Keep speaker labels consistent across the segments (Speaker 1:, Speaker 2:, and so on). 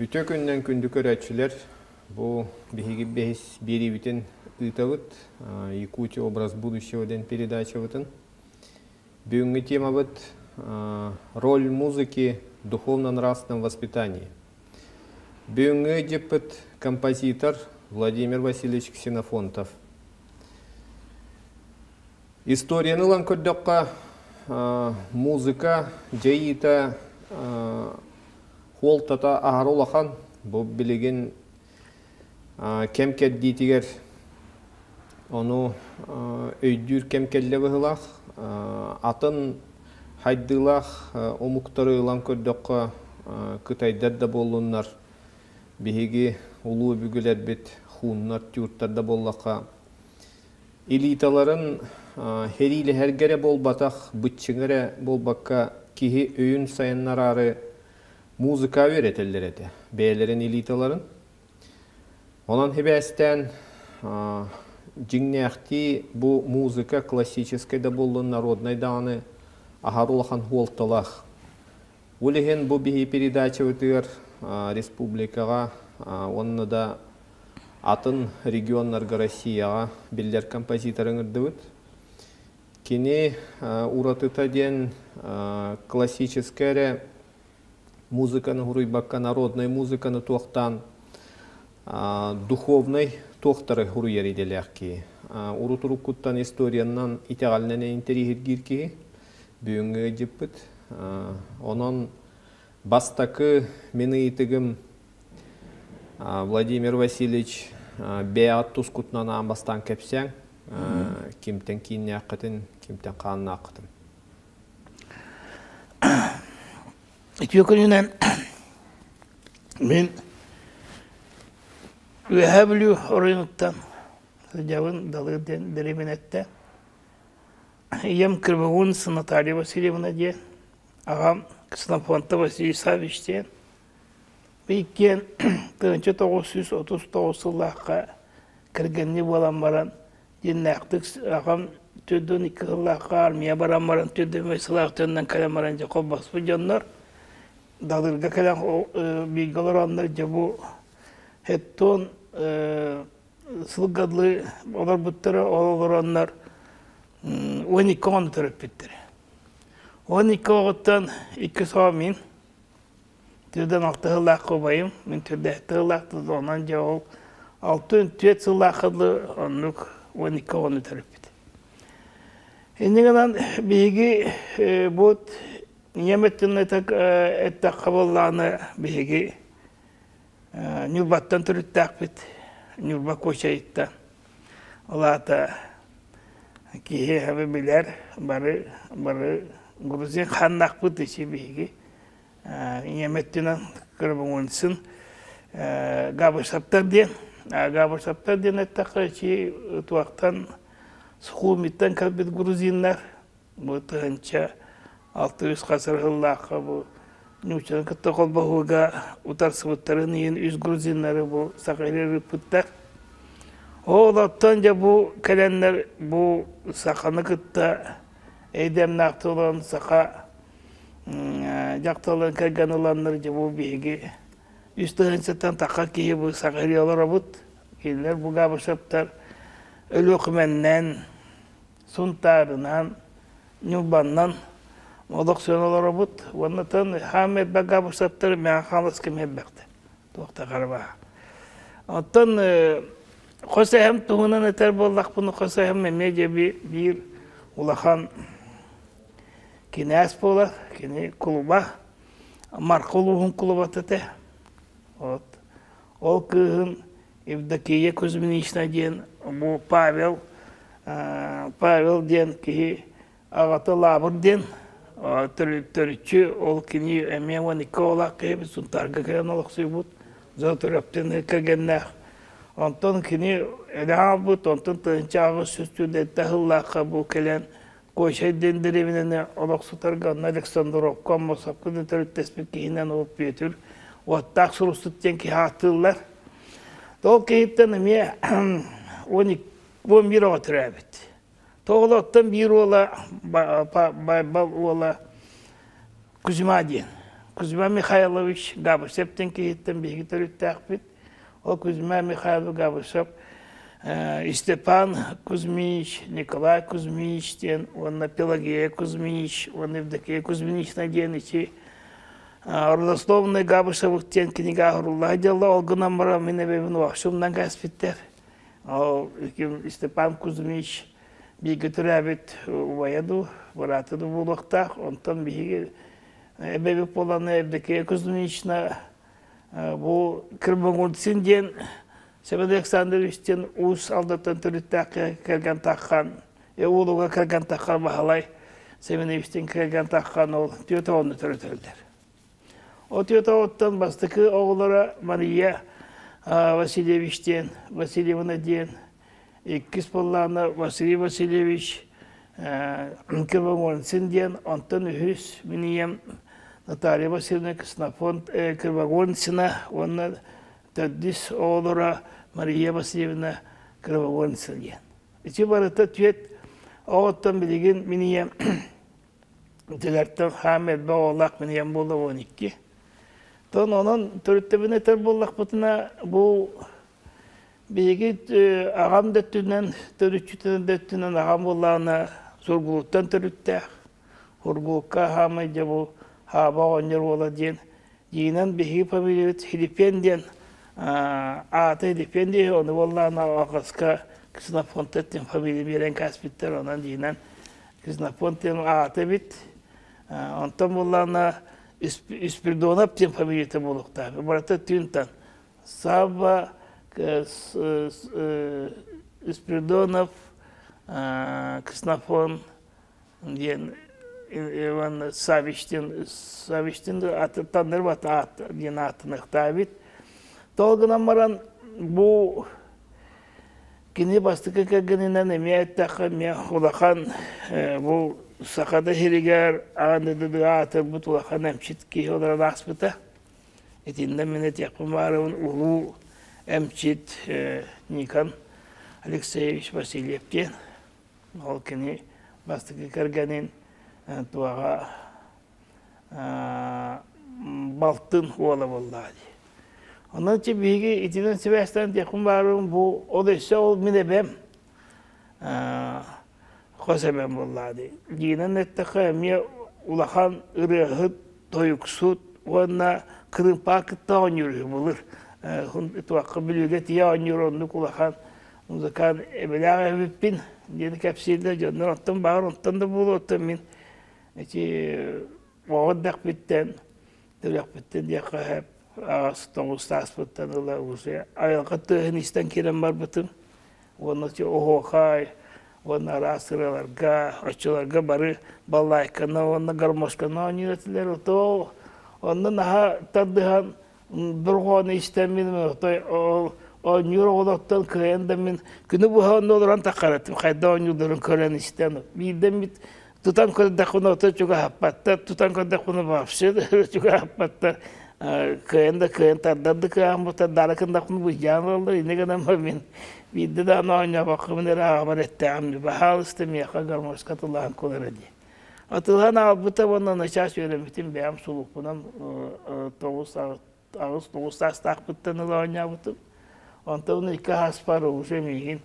Speaker 1: Үтүө күнүнэн күндү көрөөччүлэр, бу биһиги бэһис биэриибитин ыытабыт Якутия образ будущего диэн передачабытын. Бүгүҥҥү темабыт роль музыки в духовно-нравственном воспитании. Бүгүҥҥү ыйдьыппыт композитор Владимир Васильевич Ксенофонтов. Историяны ылан көрдөххө, музыка дьайыыта хуолтата аһара улахан. Бу билигин кэм кэрдиитигэр ону өйдүүр кэм кэллэ быһыылаах. Атын хайдыылаах омуктары ылан көрдөххө, кытайдар да буоллуннар, биһиги улуу өбүгэлэрбит хууннар, тюрктар да буоллахха, Элиталарын сэриилэһэргэ эрэ буолбатах, быччыҥы эрэ буолбакка, киһи өйүн сайыннараары музыка үөрэтэллэр этэ, бэйэлэрин элиталарын. Онон сибээстээн дьиҥнээхтии бу музыка классическай да буоллун, народнай даҕаны аһар улахан суолталаах. Ол иһин бу биһи передачабытыгар республикаҕа уонна да атын регионнарга Россияҕа биллэр композитор ыҥырдыбыт. Кини уратыта диэн классическай эрэ музыканы суруйбакка народнай музыканы туохтаан духовнай туохтары суруйар идэлээх киһи. Урут-уруккуттан историянан итэҕэлинэн интэриэһиргиир киһи. Бүгүҥҥү ыалдьыппыт. Онон бастакы мин ыйытыгым Владимир Васильевич бэйэҕит тускутунан аан бастаан кэпсээҥ. Кимтэн кииннээххитин, кимтэн хааннааххытын.
Speaker 2: Үтүө күнүнэн мин Үөһээ Бүлүү оройуонуттан сылдьабын Далыр диэн дэриэбинэттэн. Ийэм Кривогонец Наталья Васильевна диэн, аҕам Ксенофонтов Василий Саввич диэн. Иккиэн 1939 сыллаахха кэргэннии буолан баран, дьиннээхтик аҕам 42 сыллаахха армия баран баран 45 сыллаах төннөн кэлэн баран дьэ холбоспут дьоннор Далырга кэлэн бииргэ олороннор дьэ бу хеттон сылга дылы олорбуттара, ол олороннор 12 оҕону төрөппүттэрэ. 12 оҕоттон икки соо мин Түрдэн алта сыллаах убайым, мин түрдээхтэ сыллаах онон дьэ ол 64 сыллаахха дылы оннук 12 оҕону төрөппүт. Инньэ гынан биһиги бу ийэм өттүн эттэххэ буоллаҕына биһиги Ньурбаттан төрүттээхпит, Ньурба Куочайыттан. Ол аата киһи эһэби билэр, бары бары грузин хааннаахпыт ичи биһиги. Ийэм өттүнэн Кырбоҥунсын Габышаптар диэн. Габышаптар диэн эттэххэ ичи туохтан Сухумиттан кэлбит грузиннар бу 1600 хасыр сыллаахха бу нууччаны кытта холбоһууга утарсыбыттарын иһин үс грузиннары бу саха ыыппыттар. Ол оттон дьэ бу кэлэннэр бу саханы кытта эйдэмнээх олорон саха дьахталларын кэргэн ыланнар дьэ бу биһиги үс тыһыынчаттан тахха киһи бу саха олоробут. Кинилэр бу Габышевтар Өлүөхүмэннэн Сунтаарынан, Ньурбаннан олохсуйан олоробут. Уоннатан хаам элбэх Габышевтар мэҕэ хаалыс ким элбэхтэр. Туох да харабаа. Оттон хос эһэм туһунан этэр буоллахпына, хос эһэм эмиэ дьэ биир улахан кинээс буолар. Кини кулуба, Марха улууһун кулубата этэ. Вот. Ол кыыһын Евдокия Кузьминична диэн бу Павел Павел диэн киһи аҕата Лаабыр диэн төрүччү ол кини эмиэ 12 оҕолоох киһибит Сунтаарга кэлэн олохсуйбут Зоотураптыны кэргэннээх онтон кини элэ хаалбыт онтон 1800 сыллаахха бу кэлэн Кочай диэн дэриэбинэни олохсутарга онно Александровка Аммосовка да төрүттэспит киһинэн ол Петр уоттаах суруксут диэн киһи ааттыыллар. Ол киһиттэн эмиэ 11 оҕо төрөөбүт. Тоҕолоттон биир уола Байбал уола Кузьма диэн. Кузьма Михайлович Габышев диэн киһиттэн биһиги төрүттээхпит. Ол Кузьма Михайлович Габышев Степан Кузьмич, Николай Кузьмич диэн уонна Пелагея Кузьмич уонна Евдокия Кузьминична диэн ити родословный Габышевых диэн кинигэ оһорулла дьалла ол гынан баран мин эбэбин уохсумнан кээспиттэр. Ол Степан Кузьмич бииргэ төрөөбүт убайа дуу, быраата дуу буолуохтаах. Онтон биһиги эбэбит буолан Евдокия Кузьминична бу Кырбоҥурцин диэн Семен Александрович диэн Уус Алдаттан төрүттээх кэргэн таххан, уолуга кэргэн таххан Баһылай Семеновичтин кэргэн таххан ол түөрт оҕону төрөтөллөр. Ол түөрт оҕоттон бастакы оҕолоро Мария Васильевич диэн, Васильевна диэн, иккис буоллаҕына Василий Васильевич Кривогорцин диэн, онтон үһүс мин ийэм Наталья Васильевна Ксенофонт Кривогорцина уонна төрдүс оҕолоро Мария Васильевна Кривогорцина диэн. Ити барыта түөрт оҕоттон билигин мин ийэм Дилэртэн хаам элбэх оҕолоох мин ийэм буолла 12. Тон онон төрүттэбин этэр буоллахпытына бу Биһиги аҕам да өттүнэн, төрүччүтүн да өттүнэн аҕам буоллаҕына Сургууттан төрүттээх. Сургуукка хаамай дьэ бу Хаба оҕонньор уола диэн. Дьиҥинэн биһиги фамилиябыт Филиппен диэн аата Филиппен диэһи, ону буоллаҕына алҕаска Ксенофонтов диэн фамилия биэрэн кээспиттэр, онон дьиҥинэн Ксенофонт диэн аата эбит. Онтон буоллаҕына Спиридонов диэн фамилията буолуохтаах. Барыта түүнтэн Савва Спиридонов Ксенофон диэн Иван Савичтин Савичтин аттаннырбат аат диэн ааттаныахтаабыт. Тоҕо гынан баран бу кини бастакы кэргэнинэн эмиэ эттэххэ эмиэ улахан бу саха да сиригэр аан дойдуга аатырбыт улахан эмчит киһи олорон ааспыта. Итиннэ мин этиэхпин баарыбын улуу эмчит Никон Алексеевич Васильев диэн. Ол кини бастакы кэргэнин туоҕа балтын уола буоллаҕа дии. Онон биһиги итинэн сибээстээн этиэхпин баарыбын бу ол өссө ол мин эбэм хос эбэм буоллаҕа дии. Дьиҥинэн эттэххэ эмиэ улахан ырыаһыт, тойуксут уонна кырыымпаа кытта оонньуур үһү былыр. Туохха Бүлүүгэ тиийэ оонньуур оннук улахан музыкант эбэлээх эбиппин диэн кэпсииллэр дьоннор оттон баҕар онтон да буолуо оттон мин ити оҕо эрдэхпиттэн төрүөхпүттэн диэххэ сөп аҕыс тоҕус сааспыттан ыла уже айылҕа тыаһын истэн киирэн барбытым уонна оһуохай уонна араас ырыаларга оччолорго бары балалайканы уонна гармошканы оонньуур этилэр ото онно наһаа тардыһан дорҕоону истэн мин ол оонньуур оҕолортон кыайан да мин күнү быһа онно олорон таххаратым хайда оонньуулларын көрөн истэн биирдэ мит тутан көрдөхпүнэ ото чугаһаппаттар тутан көрдөхпүнэ вообще чугаһаппаттар кыайан да кыайан тардар да кыаһаммыттар даара кындахпын быдьаан ылаллар иннэ гынан мин биирдэ даҕаны оонньообоккобун эрэ аҕабар эттэҕим баһаалыста миэхэ гармошка атылаан кулара дии атылаан аҕалбыта уонна начаас үөрэммитим бэйэм сулуппунан тоҕус 8-9 саастаахпыттан ыла оонньообутум. Онтон икки ааспар уже миигин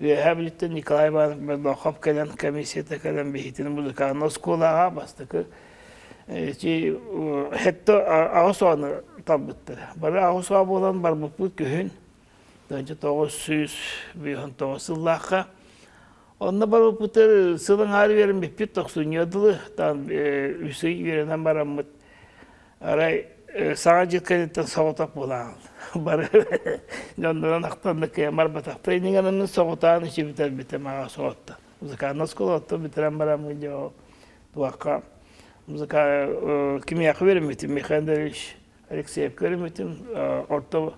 Speaker 2: Үөһээ Бүлүүттэн Николай Иванович Мордохов кэлэн комиссията кэлэн биһитин музыкальнай оскуолаҕа бастакы ити хетто аҕыс оҕону талбыттара. Бары аҕыс оҕо буолан барбыппыт күһүн 1959 сыллаахха. Онно барбыппытыгар сыл аҥаар үөрэммиппит тохсунньуга дылы там үс ый үөрэнэн бараммыт Арай саҥа дьыл кэнниттэн соҕотох буолаҕын. Бары дьоннорун ахтан кыайан барбатахтар. Иннигэр мин соҕотоон ичи бүтэрбитим аҕа соҕотто. Музыкальнай оскуолаттан бүтэрэн бараммын дьэ туохха музыка кимиэхэ үөрэммитим Михаил Андреевич Алексеевка үөрэммитим орто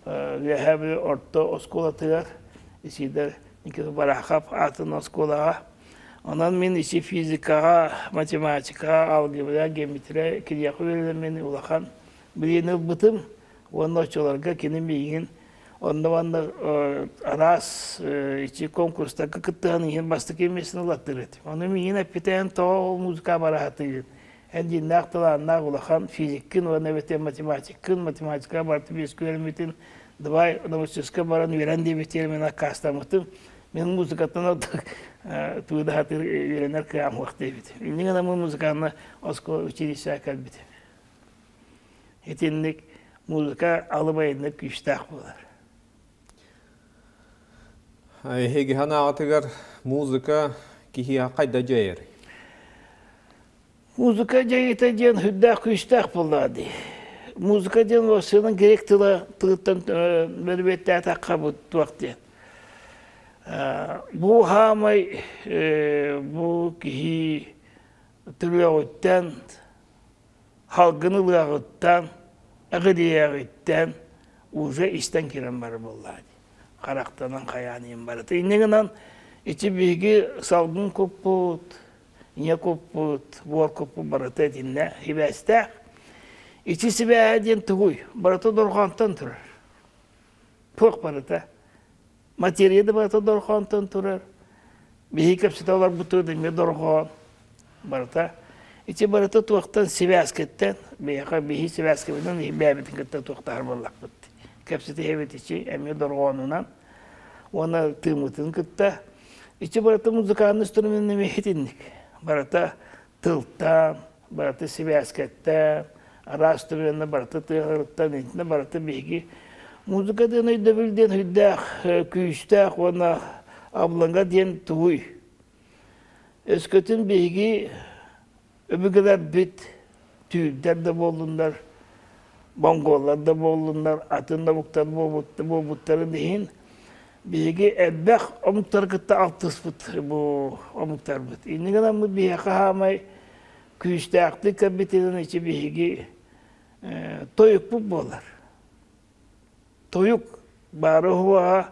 Speaker 2: Үөһээ Бүлүү орто оскуолатыгар Исидор Никита Барахов аатын оскуолаҕа Онон мин ити физикаҕа, математикаҕа, алгебра, геометрия киниэхэ үөрэнэммин улахан билиини ылбытым уонна оччолорго кини миигин Онно манна араас ичи конкурстарга кыттыһан иһин бастакы миэстэни ылаттыыр этим. Ону миигин эппитээн тоҕо ол музыка бараһатыгын? Эн дьиннээх талааннаах улахан физиккин уонна эбэтэр математиккын, математикаҕа барыта үөскүөрэммитин, давай Новосибирска баран үөрэн диэбитигэр мин аккаастаммытым. Мин музыкаттан ордук тугу да сатыыр үөрэнэр кыаҕым суох диэбитим. Инньэ гынан музыканы оскуола училищеҕа кэлбитим. Итинник музыка алыбайыннык күүстээх буолар.
Speaker 1: Эһиги санааҕытыгар музыка киһиэхэ хайда дьайар?
Speaker 2: Музыка дьайыыта диэн сүрдээх күүстээх буоллаҕа дии. Музыка диэн уопсайынан грек тыла тылыттан бөрүбүөттээтэххэ бу туох диэн. Бу хаамай бу киһи төрүөҕүттэн халгын ылыаҕыттан, эҕирийиэҕиттэн уже истэн киирэн барар буоллаҕа дии. Харахтанан хайаан иһин барыта. Инньэ гынан ити биһиги салгын куппут, ийэ куппут, буор куппут барыта итиннэ сибээстээх. Ити сибээһэ диэн тугуй? Барыта дорҕоонтон турар. Туох барыта? Материя да барыта дорҕоонтон турар. Биһиги кэпсэтэ олорбутугар эмиэ дорҕоон барыта. Ити барыта туохтан сибээскиттэн, биһиэхэ биһи сибээскэбитинэн бэйэбитин кытта туохтаһар буоллахпыт. Кэпсэтиһэбит ичи эмиэ дорҕоонунан уонна тыыммытын кытта. Ити барыта музыкальный инструмент эмиэ итинник. Барыта тылтан, барыта сибээскэттэн, араас түгэннэ барыта тыаҕырыттан, итиннэ барыта биһиги музыка диэн өйдөбүл диэн сүрдээх күүстээх уонна абылаҥа диэн тугуй? Өскөтүн биһиги өбүгэлэрбит түүрдэр да буоллуннар, монголлар да буоллуннар, атын да омуктар буолбуттарын иһин биһиги элбэх омуктары кытта алтыспыт бу омуктарбыт. Инньэ гынан биһиэхэ хаамай күүстээхтик кэлбитинэн ичи биһиги тойукпут буолар. Тойук баары уһуоҕа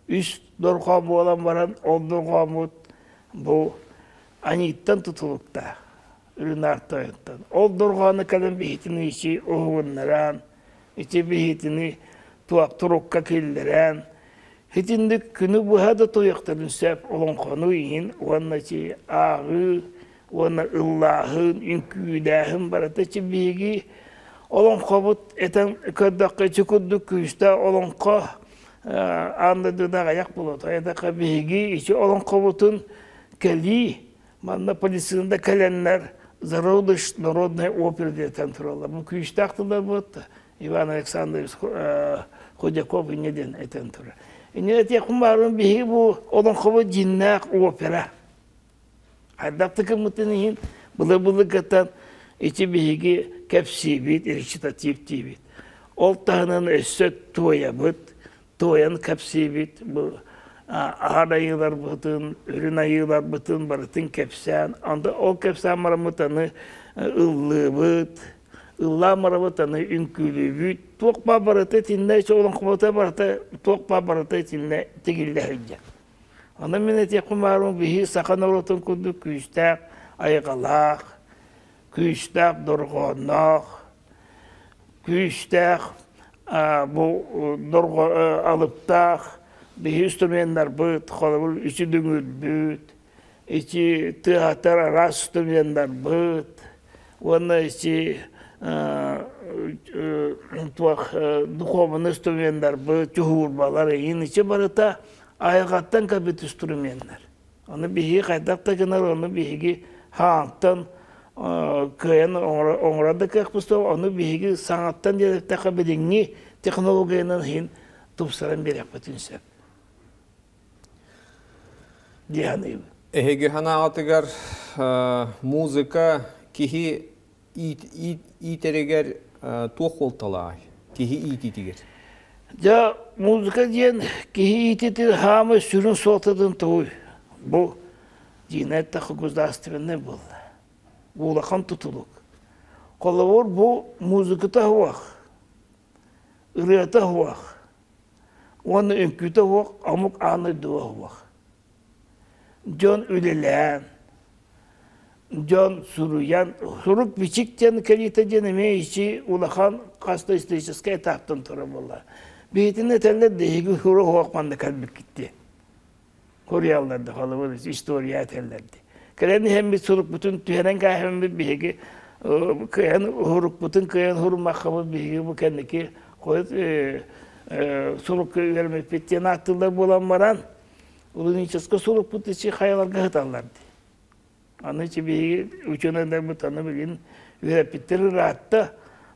Speaker 2: үс дорҕоон буолан баран ол дорҕооммут бу аньыыттан тутулуктаах үрүн тойуттан. Ол дорҕоону кэлэн биһитини ичи уһугуннаран, ити биһитини туох турукка киллэрэн, итинник күнү быһа да туйахтарын сөп олоҥхону иһин уонна ити ааҕыы уонна ыллааһын, үҥкүүлээһин барыта ити биһиги олоҥхобут этэн көрдөххө ити курдук күүстээх олоҥхо аан дойдуга аҕыйах буолуо. Этэххэ биһиги ити олоҥхобутун кэлии манна полицияда кэлэннэр зародыш народной оперы диэтэн тураллар. Бу күүстээх тыллар буолта. Иван Александрович Худяков инньэ диэн этэн турар. Инньэ этиэхпин баарын биһиги бу олоҥхобут дьиннээх опера. Хайдах да гыммытын иһин былыр-былыргаттан ити биһиги кэпсиибит, речитатив диибит. Ол таһынан өссө туойабыт, туойан кэпсиибит, бу аһар айыыларбытын, үрүн айыыларбытын барытын кэпсээн, онто ол кэпсээн бараммыт аны ыллыыбыт, ыллаан барабыт аны үҥкүүлүүбүт, туох баар барыта итиннэ олоҥхобута барыта туох баар барыта итиннэ тигиллэ сылдьар. Онон мин этиэхпин баарым биһи саха норуотун курдук күүстээх айылҕалаах, күүстээх дорҕоонноох, күүстээх бу дорҕо алыптаах биһи инструменнарбыт, холобур ити дүҥүрбүт, ити тыаһатар араас инструменнарбыт уонна ити туох духовный инструменнарбыт, чуһуурбалар иһин ити барыта айылҕаттан кэлбит инструменнар. Ону биһиги хайдах да гынар, ону биһиги хаантан кыайан оҥорор да кыахпыт суох, ону биһиги саҥаттан диэтэххэ билиҥҥи технологиянан иһин тупсаран биэриэхпитин сөп дии саныыбын.
Speaker 1: Эһиги санааҕытыгар музыка киһи иитэригэр туох суолталааҕый? Киһи иитиитигэр.
Speaker 2: Дьэ, музыка диэн киһи иитиитин хаамай сүрүн суолтатын тугуй? Бу дьиҥэ эттэххэ государственнай буолла. Бу улахан тутулук. Холобур, бу музыката суох, ырыата суох уонна үҥкүүтэ суох омук аан дойдуга суох. Дьон үлэлээн, дьон суруйан, сурук-бичик диэн кэлиитэ диэн эмиэ ичи улахан хас да историческай этаптан турар буолла. Биһитин этэллэр да эһиги хура хуох манна кэлбиккит диэн. Хоруйаллар да холобур история этэллэр дии. Кэлэн иһэммит сурукпутун түһэрэн кээһэммит биһиги кыайан урукпутун кыайан хуруммаккабыт биһиги бу кэнники хойут сурукка үөрэммиппит диэн ааттыыллар буолан баран руническай сурукпут ичи хайаларга сыталлар дии. Аны ичи биһиги учуонайдарбыт аны билигин үөрэппиттэр ыраатта.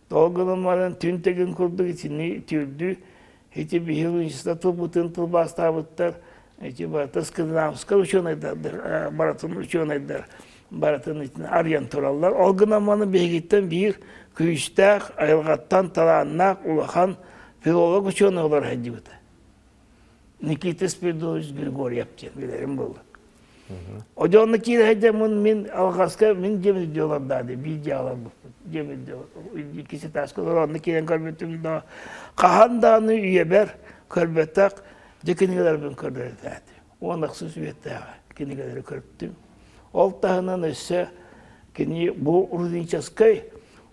Speaker 2: Тоҕо гынан баран түн тэгин курдук итини түүрдүү ити биһиги руническай тылбытын тылбаастаабыттар ити барыта скандинавскай учуонайдар барытын учуонайдар барытын итини арыйан тураллар. Ол гынан маны биһигиттэн биир күүстээх, айылҕаттан талааннаах улахан филолог учуонай олоро сылдьыбыта. Никита Спиридонович Григорьев диэн билэрим буолла. Одьонно киирэ мин алҕаска мин дьиэм дьолордаады биир дьиэ аларбыппыт дьиэм иккис этажка олорон киирэн көрбүтүм да хаһан даҕаны үйэбэр көрбөтөх дьэ кинигэлэрбин көрдөрөтөөтүм. 10 үйэтээҕи кинигэлэри көрбүтүм. Ол таһынан өссө кини бу рудническай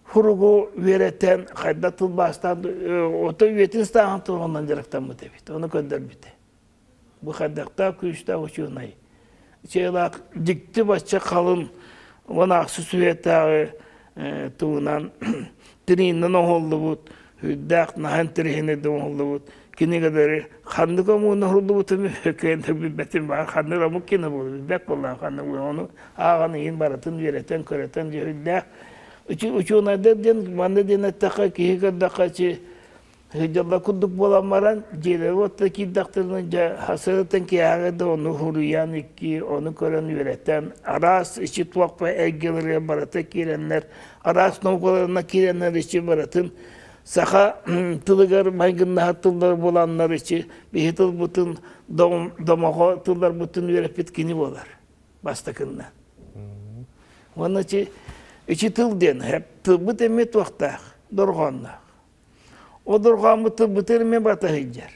Speaker 2: хуругу үөрэтэн хайда тылбаастаан ото үйэтин стааһын туругунан дьарыктаммыт эбит. Ону көрдөрбүтэ. Бу хайдахтаах күүстээх учуонай. Чыылаах дьикти бачча халын 16 үйэтээҕи тугунан тириинэн оҥоһуллубут, үрдээх наһан тириһинэ оҥоһуллубут кинигэлэри ханнык омугун оһуллубутун кыайан билбэтим баар ханнык омук кино буолу билбэт буоллаҕым ханнык ону ааҕан иһин барытын үөрэтэн көрөтөн дьүһүллээх учуонайдар диэн манна диэн эттэххэ киһи көрдөххө чи сылдьаллар курдук буолан баран дьиэлэрэ уотта киирдэхтэринэ дьэ хасырыттан киэһээҕи да ону хуруйан икки ону көрөн үөрэтэн араас ичи туохпа эйгэлэргэ барыта киирэннэр араас наукаларына киирэннэр ичи барытын саха тылыгар майгыннаһар тыллар буоланнар ичи биһи тылбытын домоҕо тылларбытын үөрэппит кини буолар бастакынна. Уонна ичи ичи тыл диэн тылбыт эмиэ туохтаах дорҕоонноох. Ол дорҕооммут тылбытын эмиэ бата сылдьар.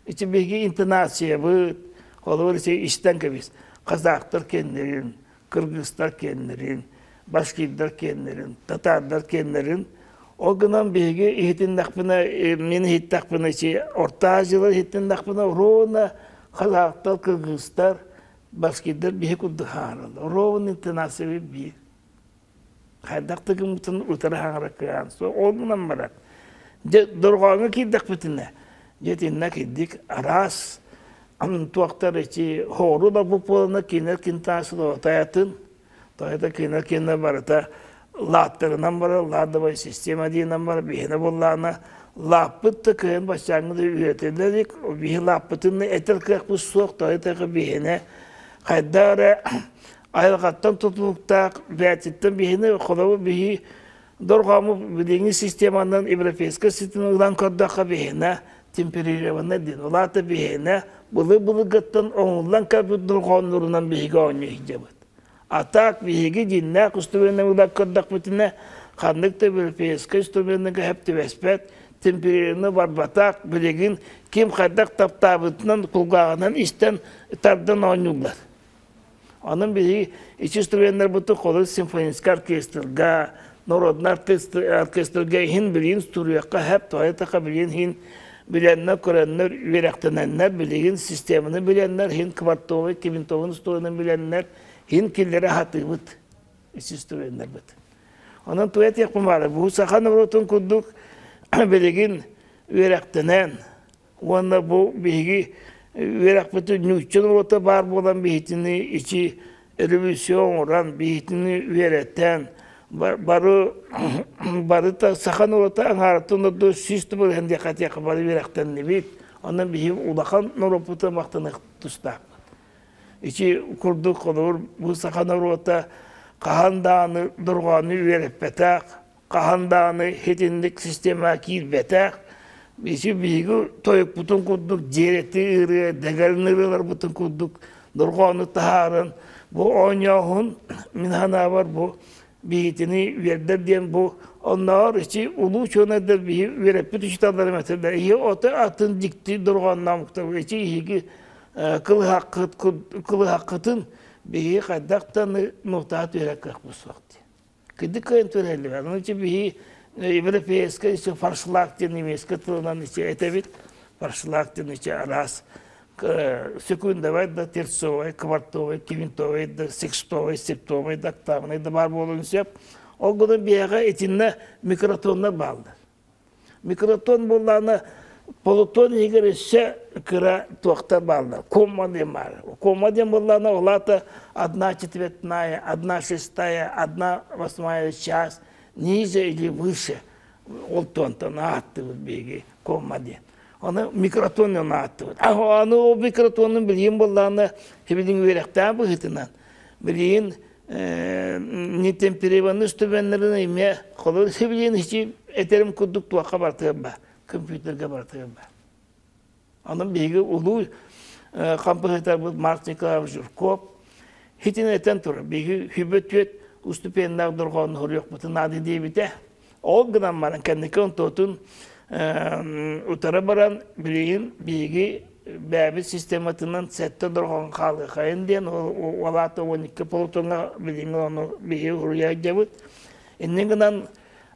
Speaker 2: Ичи биһиги интонациябыт, холобур ичи истэн кэбис казахтар кэннэрин, кыргызтар кэннэрин, башкирдар кэннэрин, татаардар кэннэрин ол гынан биһиги иһитиннэхпинэ, мин иһиттэхпинэ ичи Орто Азиялар иһитиннэхпинэ ровно казахтар, кыргызтар, башкирдар биһи курдук хаараллар. Ровно интонациябыт биир. Хайдах да гыммытын утары хаҥара кыаан суох. Ол гынан баран, дьэ дорҕооҥҥо киирдэхпитинэ, дьэ итиннэ кирдик араас туохтар ити хоору да буолана кинилэр кинтаасылотаятын тоһото кинилэр кинилэр барыта лааттарынан барар ладовая система диинэн барар биһиэнэ буоллаҕына лааппыт да кыайан баччааҥҥы да үөрэтиллэ илик биһи лааппытын этэр кыахпыт суох тоһото биһиэнэ хайдах эрэ айылҕаттан тутулуктаах бээтиттэн биһини холобур биһи дорҕоому билиҥҥи системанан европейскай ситимин ылан көрдөххө биһиэнэ темперированный диэн ол аата биһиэнэ былыр-былыргыттан оҥоһуллан кэлбит дорҕооннорунан биһиги оонньуу сылдьабыт. А так биһиги дьиннээх инструменынан ылан көрдөхпүтүнэ ханнык да европейскай инструменныга сөп түбэспэт темперированный барбатах билигин ким хайдах таптаабытынан кулгааҕынан истэн тардан оонньууллар. Онон биһиги ичи инструменнарбытын холобур симфоническай оркестрга, народнай оркестрга иһин билигин суруйуохха сөп, тоҕо билигин иһин билэннэр, көрөннөр, үөрэхтэнэннэр, билигин системаны билэннэр, иһин квартовый, квинтовый устуоруйаны билэннэр, иһин киллэрэ сатыыбыт ичи инструменнарбыт. Онон тугу этиэхпин баҕарабын, бу саха норуотун курдук билигин үөрэхтэнэн, Уонна бу биһиги үөрэхпитин нуучча норуота баар буолан биһитини ичи революция оҥорон биһитини үөрэтэн бары барыта саха норуота аҥаарыттан ордук 100 тыһын диэххэ этиэххэ бары үөрэхтэннибит. Онон биһиги улахан норуоппутун махтаныах тустаахпыт. Ичи курдук холобур бу саха норуота хаһан даҕаны дорҕоону үөрэппэтэх, хаһан даҕаны итинник системаҕа киирбэтэх, ити биһиги тойукпутун курдук дьиэрэти ырыа, дэгэлин ырыаларбытын курдук дорҕоону таһааран бу оонньооһун мин санаабар бу биһитини үөрдэр диэн бу оннооҕор ити улуу учуонайдар биһи үөрэппит учууталларым этэллэр иһи ото атын дьикти дорҕоонноомуктар ити иһиги кылыһаххыт кылыһаххытын биһиги хайдах да нуктаҕа түһэрэр кыахпыт суох диэн Кыды кыайан түһэрэллэр. Аны биһи европейскай фаршлаг диэн немецкэй тылынан этэбит. Форшлаг диэн ичи араас секундовай да, терцовай, квартовай, квинтовай да, секстовай, септовай да, октавнай да баар буолуон сөп. Ол гынан биһиэхэ итиннэ микротоннар бааллар. Микротон буоллаҕына полутон иһигэр өссө кыра туохтар бааллар. Комма диэн баар. Комма диэн буоллаҕына ол аата одна четвертная, одна шестая, одна восьмая час ниже или выше ол туонтан ааттыбыт биһиги комма диэн. Аны микротон ааттыбыт. Аны ол микротонун билигин буоллаҕына билигин үөрэхтээх быһыытынан билигин нетемперированный студеннарын эмиэ холобур билигин ичи этерим курдук туохха бартыгар бар компьютерга бартыгар бар. Онон биһиги улуу композиторбыт Марк Николаевич Жирков хитин этэн турар. Биһиги хүбө түөт уступеннаах дорҕоону хоруйуохпутун наада диэбитэ. Ол гынан баран кэнники онтуотун утары баран билигин биһиги бэйэбит систематынан сэттэ дорҕоон хаалыахайын диэн ол аата 12 полутоҥҥа билиҥҥи ону биһиги уруйа сылдьабыт. Иннин гынан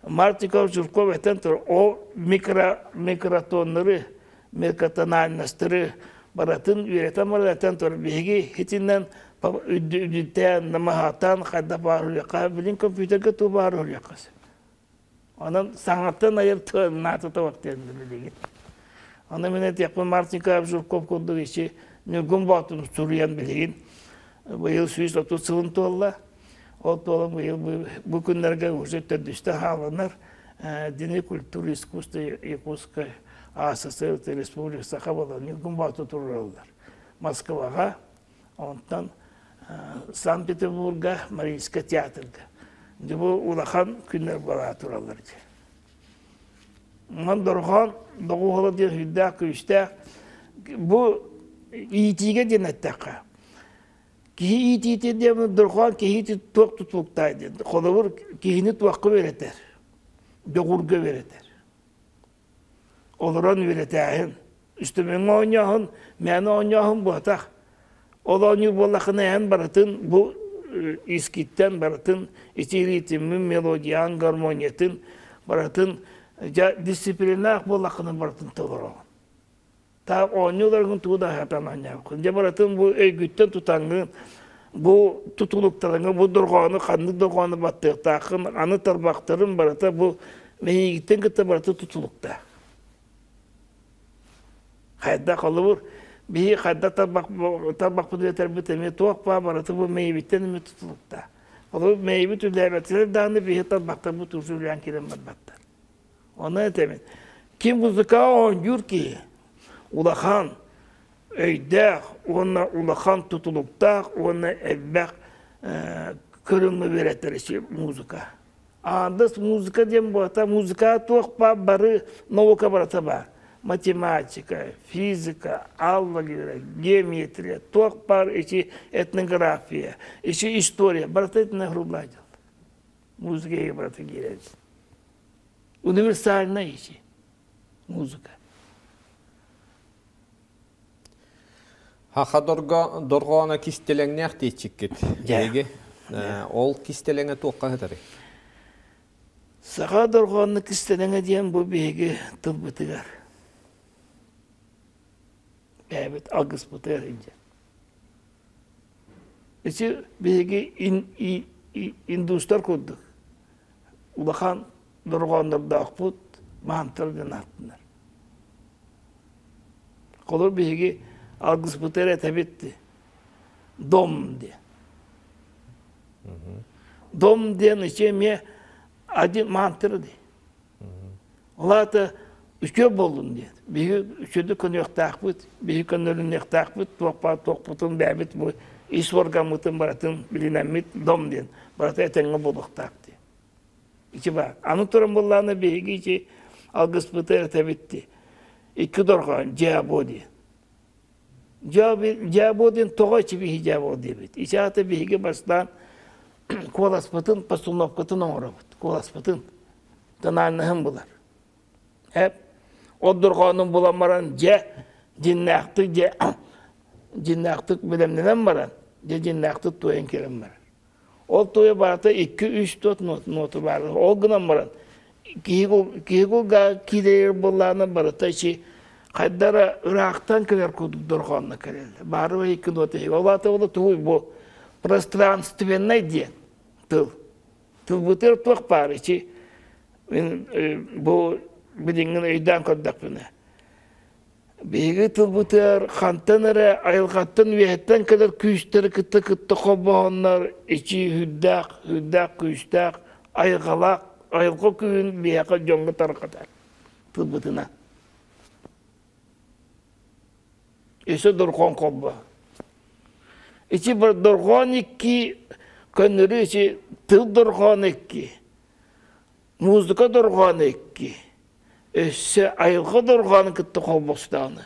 Speaker 2: Мартиков Жирков этэн турар ол микро микротоннары микротональностары барытын үөрэтэн баран этэн турар биһиги итинэн үрдүттээн намаһаатаан хайдах баар уруйахха билин компьютерга туу баар уруйахха онон саҥаттан айар наата табах диэн билигин ону мин этиэхпин Март Николаевич Жирков курдук ичи Ньургун Боотун суруйан билигин быйыл 130 сылын туолла ол туолан быйыл бу күннэргэ уже төрдүстэ хааланар Дини культуры искусства Якутской АССР Республика Саха буолан Ньургун Бооту туруораллар Москваҕа онтон Санкт-Петербурга Мариинскай театрга дьэ бу улахан күннэр буола тураллар дии. Онон дорҕоон доҕуһуола диэн сүрдээх күүстээх бу иитиигэ диэн эттэххэ киһи иитиитэ диэн дорҕоон киһи туох тутулуктаах диэн холобур киһини туохха үөрэтэр дьоҕурга үөрэтэр олорон үөрэтээһин үстүмэҥҥэ оонньооһун мээнэ оонньооһун буотах ол оонньуур буоллаххына эн барытын бу искиттэн барытын ити ритмин мелодиян гармониятын барытын дьэ дисциплинаах буоллаххына барытын толороҕун Таах оонньууларгын тугу да сатаан оонньообоккун. Дьэ барытын бу өйгүттэн тутаҥҥын, бу тутулуктарыҥы, бу дорҕоону ханнык дорҕоону баттыахтааххын, аны тарбахтарын барыта бу мэйиигиттэн кытта барыта тутулуктаах. Хайдах холобур, биһи хайдах тарбах тарбахпытын этэрбит эмиэ туох баа барыта бу мэйибиттэн эмиэ тутулуктаах. Холобур, мэйибит үлээбэтилэр даҕаны биһи тарбахтарбыт уже үлээн киирэн барбаттар. Ону этэбин. Ким музыкаҕа оонньуур киһи улахан өйдөөх уонна улахан тутулуктаах уонна элбэх көрүҥҥэ үөрэтэр музыка. Аандас музыка диэн буолта музыка туох баар бары наука барыта баар. Математика, физика, алгебра, геометрия, туох баар ити этнография, ити история барыта итиннэ хрубладил. Музыка барыта киирэр. Универсальная ити музыка.
Speaker 1: Хаха дорҕооно кистэлэҥнээх диэччиккит. Эһиги ол кистэлэҥэ туохха сытарый?
Speaker 2: Саха дорҕооно кистэлэҥэ диэн бу биһиги тылбытыгар. Бэйэбит алгыспытыгар илдьэ. Ити биһиги индустар курдук улахан дорҕооннордоохпут маантар диэн ааттанар. Холобур биһиги алгыспытыгар этэбит дом диэн. Дом диэн ичи эмиэ один мантра дии. Ол аата үтүө буоллун диэн. Биһиги үчүгэйдик көнүөхтээхпит, биһиги көннөрүнүөхтээхпит, туох баар туохпутун бэйэбит бу ис уоргаммытын барытын билинэммит дом диэн барыта этэҥҥэ буолуохтаах диэн. Ити баар. Аны туран буоллаҕына биһиги ити алгыспыты этэбит дии. Икки дорҕоон дьиабо диэн. Дьиабо диэн тоҕо ити биһи дьиабо диэбит. Ити аата биһиги бастаан куоласпытын, постановкатын оҥоробут. Куоласпытын тональноһын булар. Эп ол дорҕоонун булан баран дьэ дьиннээхтик дьэ дьиннээхтик бэлэмнэнэн баран дьэ дьиннээхтик туойан кэлэн барар. Ол туойа барыта икки-үс туот нуоту баар. Ол гынан баран киһи киһи кулга киирэр буоллаҕына барыта ичи Хайдара ыраахтан кэлэр курдук дорҕоонно кэлэллэр. Баары икки нота иһигэр. Ол аата ол тугуй бу пространственнай диэн тыл. Тылбытыгар туох баар ичи мин бу билиҥҥин өйдөөн көрдөхпүнэ биһиги тылбытыгар хантан эрэ айылҕаттан үөһэттэн кэлэр күүстэри кытта кытта холбоһоннор ичи үрдээх үрдээх күүстээх айылҕалаах айылҕа күүһүн биһиэхэ дьоҥҥо тарҕатар тылбытынан өссө дорҕоон холбо ичи дорҕоон икки көннөрү ичи тыл дорҕоон икки музыка дорҕоон икки өссө айылҕа дорҕоонун кытта холбостоҕуна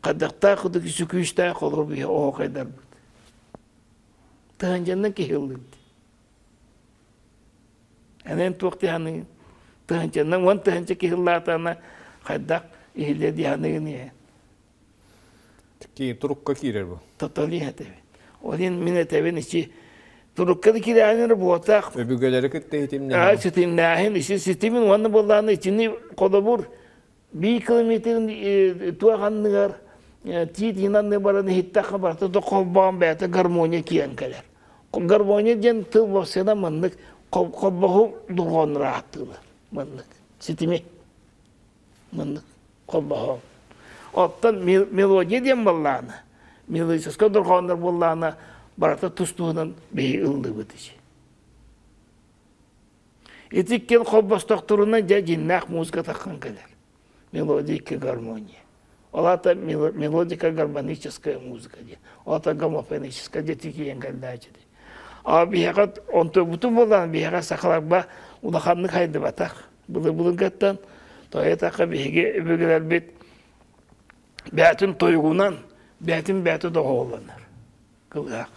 Speaker 2: хайдахтаах кудук сүкүүстээх олору биһи оһоохайдарбыт тыһанчаннан киһи ыллыырды Энэн туох дии тыһанчаннан уон тыһанча киһи ыллаатаҕына хайдах иһиллиэ дии саныыгын иһэ
Speaker 1: Ки турукка киирэр бу.
Speaker 2: Тотали этэбин. Ол иһин мин этэбин ичи турукка да киирээһин буотах.
Speaker 1: Өбүгэлэри кытта ситимнээһин.
Speaker 2: Ситимнээһин, ичи ситимин уонна буоллаҕына итини холобур биир километрин туох анныгар тиит иһин анныгар баран иһиттэххэ барыта да холбоон бэйэтэ гармония киирэн кэлэр. Гармония диэн тыл вовсена маннык холбоһу дорҕооннор ааттыылар маннык ситими маннык холбоһо. Оттон мелодия диэн буоллаҕына, мелодическай дорҕооннор буоллаҕына барыта тус-туһунан биһи ыллыыбыт ичи. Ити иккиэн холбостохторуна дьэ дьиннээх музыка таххан кэлэр. Мелодика гармония. Ол аата мелодика гармоническая музыка диэн. Ол аата гомофоническая диэн тиийэн кэллээччи. А биһиэхэ онтуйбутун буоллаан биһиэхэ сахаларба улаханнык хайдыбатах. Былыр-былыргаттан тоойотахха биһиги өбүгэлэрбит бээтин тойугунан бээтин бээтэ доҕоолонор. Кылыһах.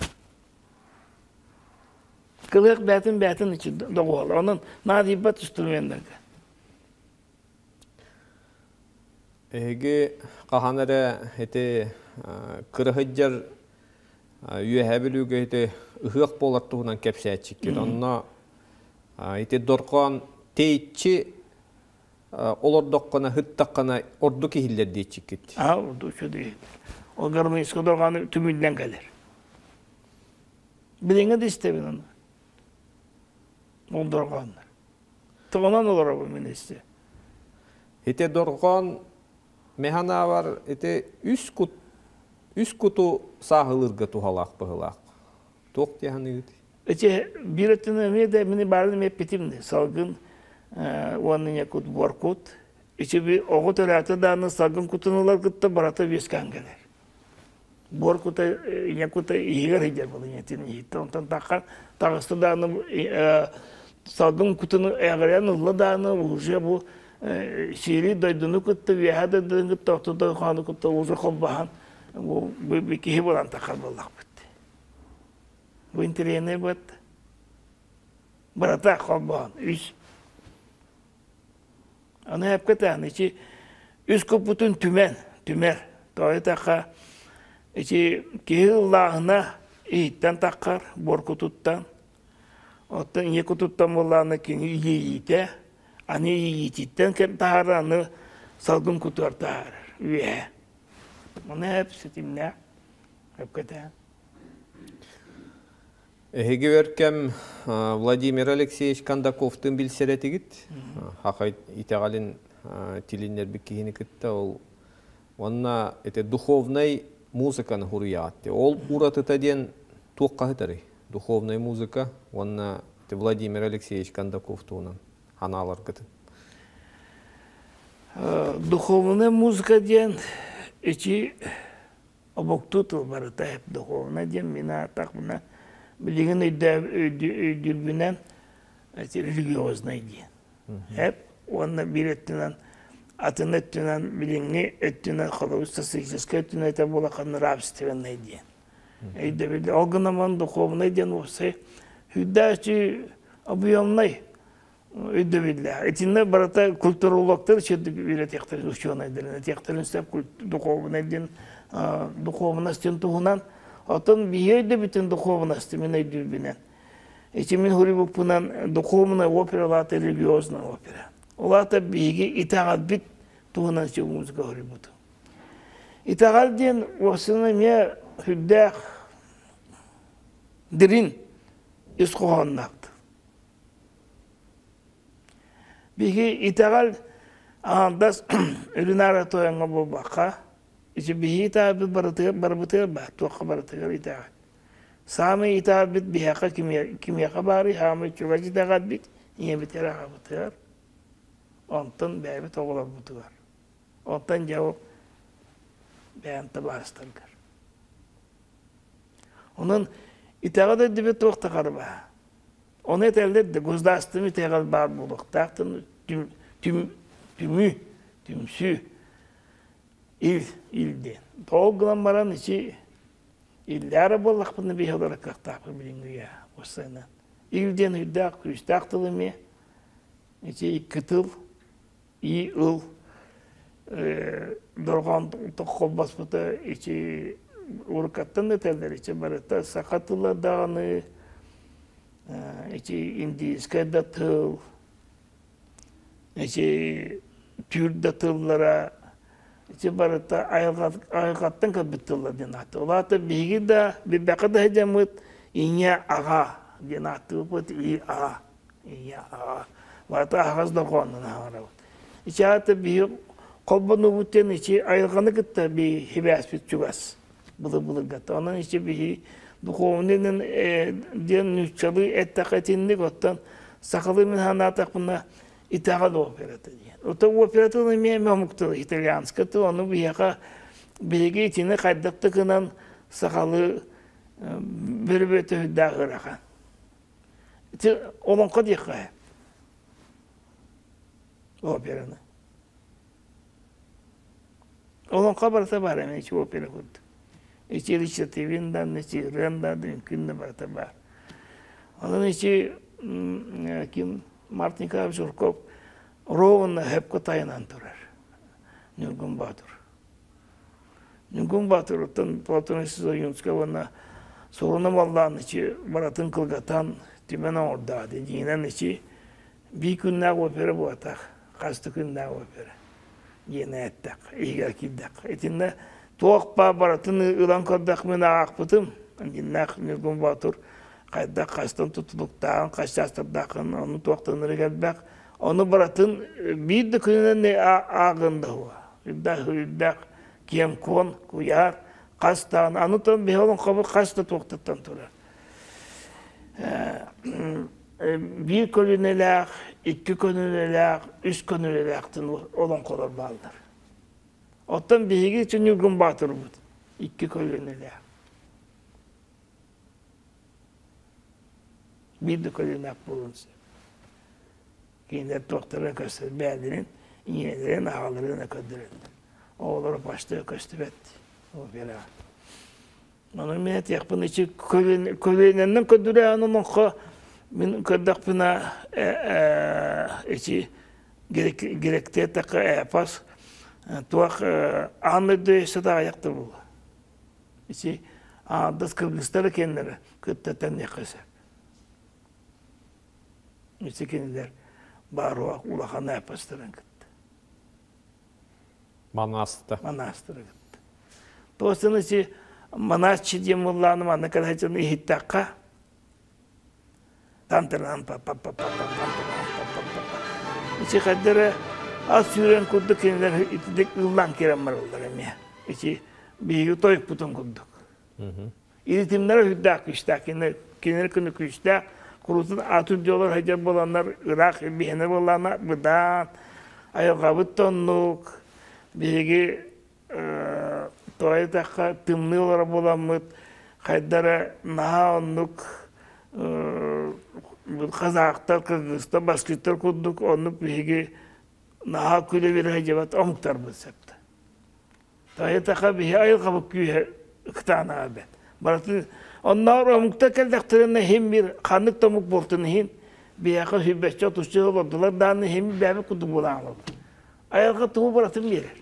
Speaker 2: Кылыһах бээтин бээтин доҕуһалар. Онон наадыйбат инструменнарга.
Speaker 1: Эһиги хаһан эрэ ити кыраһыдьар Үөһээ Бүлүүгэ ити ыһыах буолар туһунан кэпсээччиккит. Онно ити дорҕоон тэйиччи олордоххуна, ыттаххына ордук иһиллэр диэччиккит.
Speaker 2: Аа, ордук үчүгэй иһиллэр. Ол гармоническай дорҕоон түмүллэн кэлэр. Билиҥҥи да истэбин ону. Ол дорҕооннор. Тоҕонон олоробун мин истэ.
Speaker 1: Ити дорҕоон механаабар ити үс кут үс куту сааһылыырга туһалаах быһылаах. Туох дии саныыгыт?
Speaker 2: Эти биир өттүнэн эмиэ да мини баарын эмиэ эппитим салгын уонна ийэ кут буор кут. Ичи би оҕо төрөөтө дааны салгын кутун ылар кытта барата үөскээн кэлэр. Буор кута ийэ кута иһигэр сылдьар буолан ийэтин иһиттэн онтон таххан таҕыста дааны салгын кутун эҕирэн ылла дааны уже бу сири дойдуну кытта үөһэ дойдуну кытта орто дойдуну кытта уже холбоһон бу киһи буолан таххар буоллахпыт. Бу интэриэһинэй быат. Барата холбоһон үс. Аны эпкэ таһын ичи үс куппутун түмэн, түмэр. Тоҕо этахха ичи киһи ыллааһына иһиттэн таххар, буор кутуттан. Оттон ийэ кутуттан буоллаҕына кини иэйиитэ, аны иэйиититтэн кэм таһаарар, аны салгын кутугар таһаарар үөһэ. Ону эп ситимнээх, эпкэ
Speaker 1: Эһиги өр кэм Владимир Алексеевич Кондаковтыын билсэр этигит. Хахай итэҕэлин тилиннэрбит киһини кытта ол уонна ити духовнай музыканы хуруйаат. Ол уратыта диэн туох хаһытарый? Духовнай музыка уонна Владимир Алексеевич Кондаков туһунан ханааларгытын.
Speaker 2: Духовная музыка диэн ичи обоктуу тыл барыта духовно диэн мин аатахпына билигин өйдүүрбүнэн эти религиознай диэн эп уонна биир өттүнэн атын өттүнэн билиҥҥи өттүнэн холобур социалистическай өттүнэн этэ буолахан нравственный диэн өйдөбүл ол гынан духовный диэн уопсай үрдээччи объемный өйдөбүллээх. Итиннэ барыта культурологтар үчүгдүк үөрэтиэхтэрин, учуонайдарын этиэхтэрин сөп духуобунай диэн духуобунас диэн туһунан. Оттон биһи өйдөбүтүн духуобунасты мин өйдүүрбүнэн. Ити мин хуруйбуппунан духовная опера улаата религиозная опера. Улаата биһиги итэҕэлбит туһунан музыка хуруйбутум. Итэҕэл диэн уопсайынан эмиэ сүрдээх дириҥ ис хоһоонноох. Биһиги итэҕэл аҥардас үрүн аара тойоҥҥо буолбакка, ити биһиги итэҕэлбит барытыгар барыбытыгар баар, туохха барытыгар итэҕэл. Саамай итэҕэлбит биһиэхэ кимиэхэ баарый, саамай чугас итэҕэлбит ийэбитигэр аҕабытыгар, онтон бэйэбит оҕолорбутугар. Оттон дьэ ол бэйэм табаарыстаргар. Онон итэҕэл өйдөбүл туох да харбаһа. Ону этэллэр да государственный итэҕэл баар буолуохтаах түм, түм, түмүү, түмсүү, ил, ил диэн. Ол гынан баран ичи иллээри буоллахпына биһи олорор кыахтаахпын билиҥҥи үйэ уопсайынан. Ил диэн үрдээх күүстээх тыл эмиэ ити икки тыл и ыл дорҕоон холбоспута ичи уруккаттан этэллэр ичи барыта саха тыла даҕаны ичи индийскэй да тыл ичи түүр да тыллара ити барыта айылҕаттан кэлбит тыллар диэн ааттыыр. Ол аата биһиги да билбэккэ да сылдьаммыт ийэ аҕа диэн ааттыыбыт и аҕа ийэ аҕа барыта аһаҕас дорҕоонунан аһарабыт. Ити аата биһи холбонуубут диэн ити айылҕаны кытта би сибээспит чугас былыр-былыргата. Онон ити биһи духовный диэн нууччалыы эттэххэ итинник оттон сахалыы мин санаатахпына итэҕэл операта диэн. Ото оператын эмиэ эмэ омук тылы, итальянскай тыл, ону биһиэхэ биһиги итини хайдах да гынан сахалыы бөрүбөтөһүрдээх ыарахан. Ити олоҥхо диэххэ операны. Олоҥхо барыта баар эмиэ ити опера курдук. Ити речитативин да, ырыан да, үҥкүн да барыта баар. Онон ити ким Март Николаевич Жирков ровно хөпкө тайанан турар. Ньургун Боотур. Ньургун Боотуруттан Платон Ойуунскай уонна Суруна Маллаан ичи баратын кылгатан түмэн оҥордоҕо дьиҥинэн ичи биир күннээх опера буолбатах, хас да күннээх опера диэн эттэх, иһигэр киирдэх. Итиннэ туох баар барытын ылан көрдөх мин аахпытым. Дьиннээх Ньургун Боотур хайдах хастан тутулуктааҕын, хас чаастардаахын, ону туохтанырык элбэх. Ону барытын биир да күнүнэн ааҕын да уо. Үрдээх үрдээх киэҥ-куон, куйаар, хас даҕаны. Аны тон биһи олоҥхобут хас да туохтаттан турар. Биир көлүнэлээх, икки көлүнэлээх, үс көлүнэлээхтэн олоҥхолор бааллар. Оттон биһиги Ньургун Баатырбыт икки көлүөнэлээх. Биир да көлүөнээх буолуон сөп. Кинилэр туохтара көстөр бэйэлэрин, ийэлэрин, аҕаларын көрдөрөллөр. Оҕолоро почти көстүбэт опера. Ону мин этиэхпин ичи көлүөнэннэн көрдүрээһин олоҥхо мин көрдөхпүнэ ичи гректии эттэххэ эпос туох аан дойду өссө да аҕыйахта буолуо. Ити аҥардас кыргызтар киэннэрэ кытта тэҥниэххэ сөп. Ити кинилэр баар улахан эпостарын кытта.
Speaker 1: Манаста.
Speaker 2: Манаастары кытта. Туостан ити манааччы диэн буоллаҕына манна кэлэһитин иһиттэххэ тантыран па па па па па па па па па Ити хайдара ас сүүрэн курдук кинилэр итинник ыллаан киирэн бараллар эмиэ. Ити биһиги тойукпутун курдук. Илитимнэрэ сүрдээх күүстээх. Кинилэр күнү күүстээх. Куруутун атын дьолор сылдьар буоланнар ыраах биһэнэ буоллаҕына быдаан айылҕабыт да оннук. Биһиги тоҕо диэтэххэ тымныы олорор буоламмыт хайда эрэ наһаа оннук казахтар, кыргызтар, башкиртар курдук оннук биһиги наһаа күлэ-үөрэ сылдьыбат омуктарбыт сөп да. Тоҕо биһи айылҕабыт күүһэ кытаанаҕа эбээт. Барытын оннооҕор омуктар кэллэхтэринэ иһин биир ханнык да омук буолтун иһин биһиэхэ сүүрбэччэ отучча сыл олордулар даҕаны иһин бэйэбит курдук буолан олорбут. Айылҕа тугу барытын биэрэр.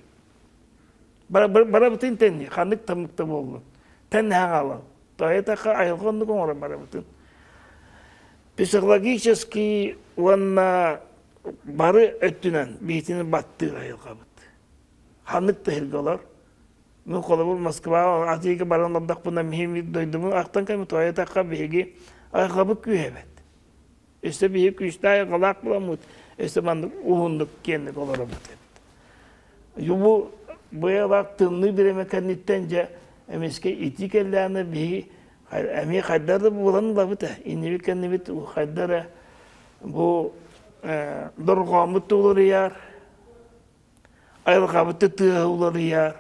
Speaker 2: Барабытын тэнни, ханнык да омук да буоллун. Тэннэһэ хаалан. Тоҕо айылҕа оннук оҥорор барабытын. Психологический уонна бары өттүнэн биһитини баттыыр айылҕабыт. Ханнык да сиргэ олор. Мин холобур Москваҕа атыыга баран олордохпуна миһим дойдубун ахтан кэлбит тоойотоххо биһиги айылҕабыт күүһэ эбит. Өссө биһиги күүстээх айылҕалаах буоламмыт, өссө маннык уһуннук киэҥник олоробут эбит. Бу быйылаах тымныы бириэмэ кэнниттэн дьэ эмискэ итии кэллэҕинэ биһиги эмиэ хайдах да буолан ылабыт ээ. Иннибит кэннибит хайда эрэ бу дорҕооммут да уларыйар, айылҕабыт да тыаһа уларыйар.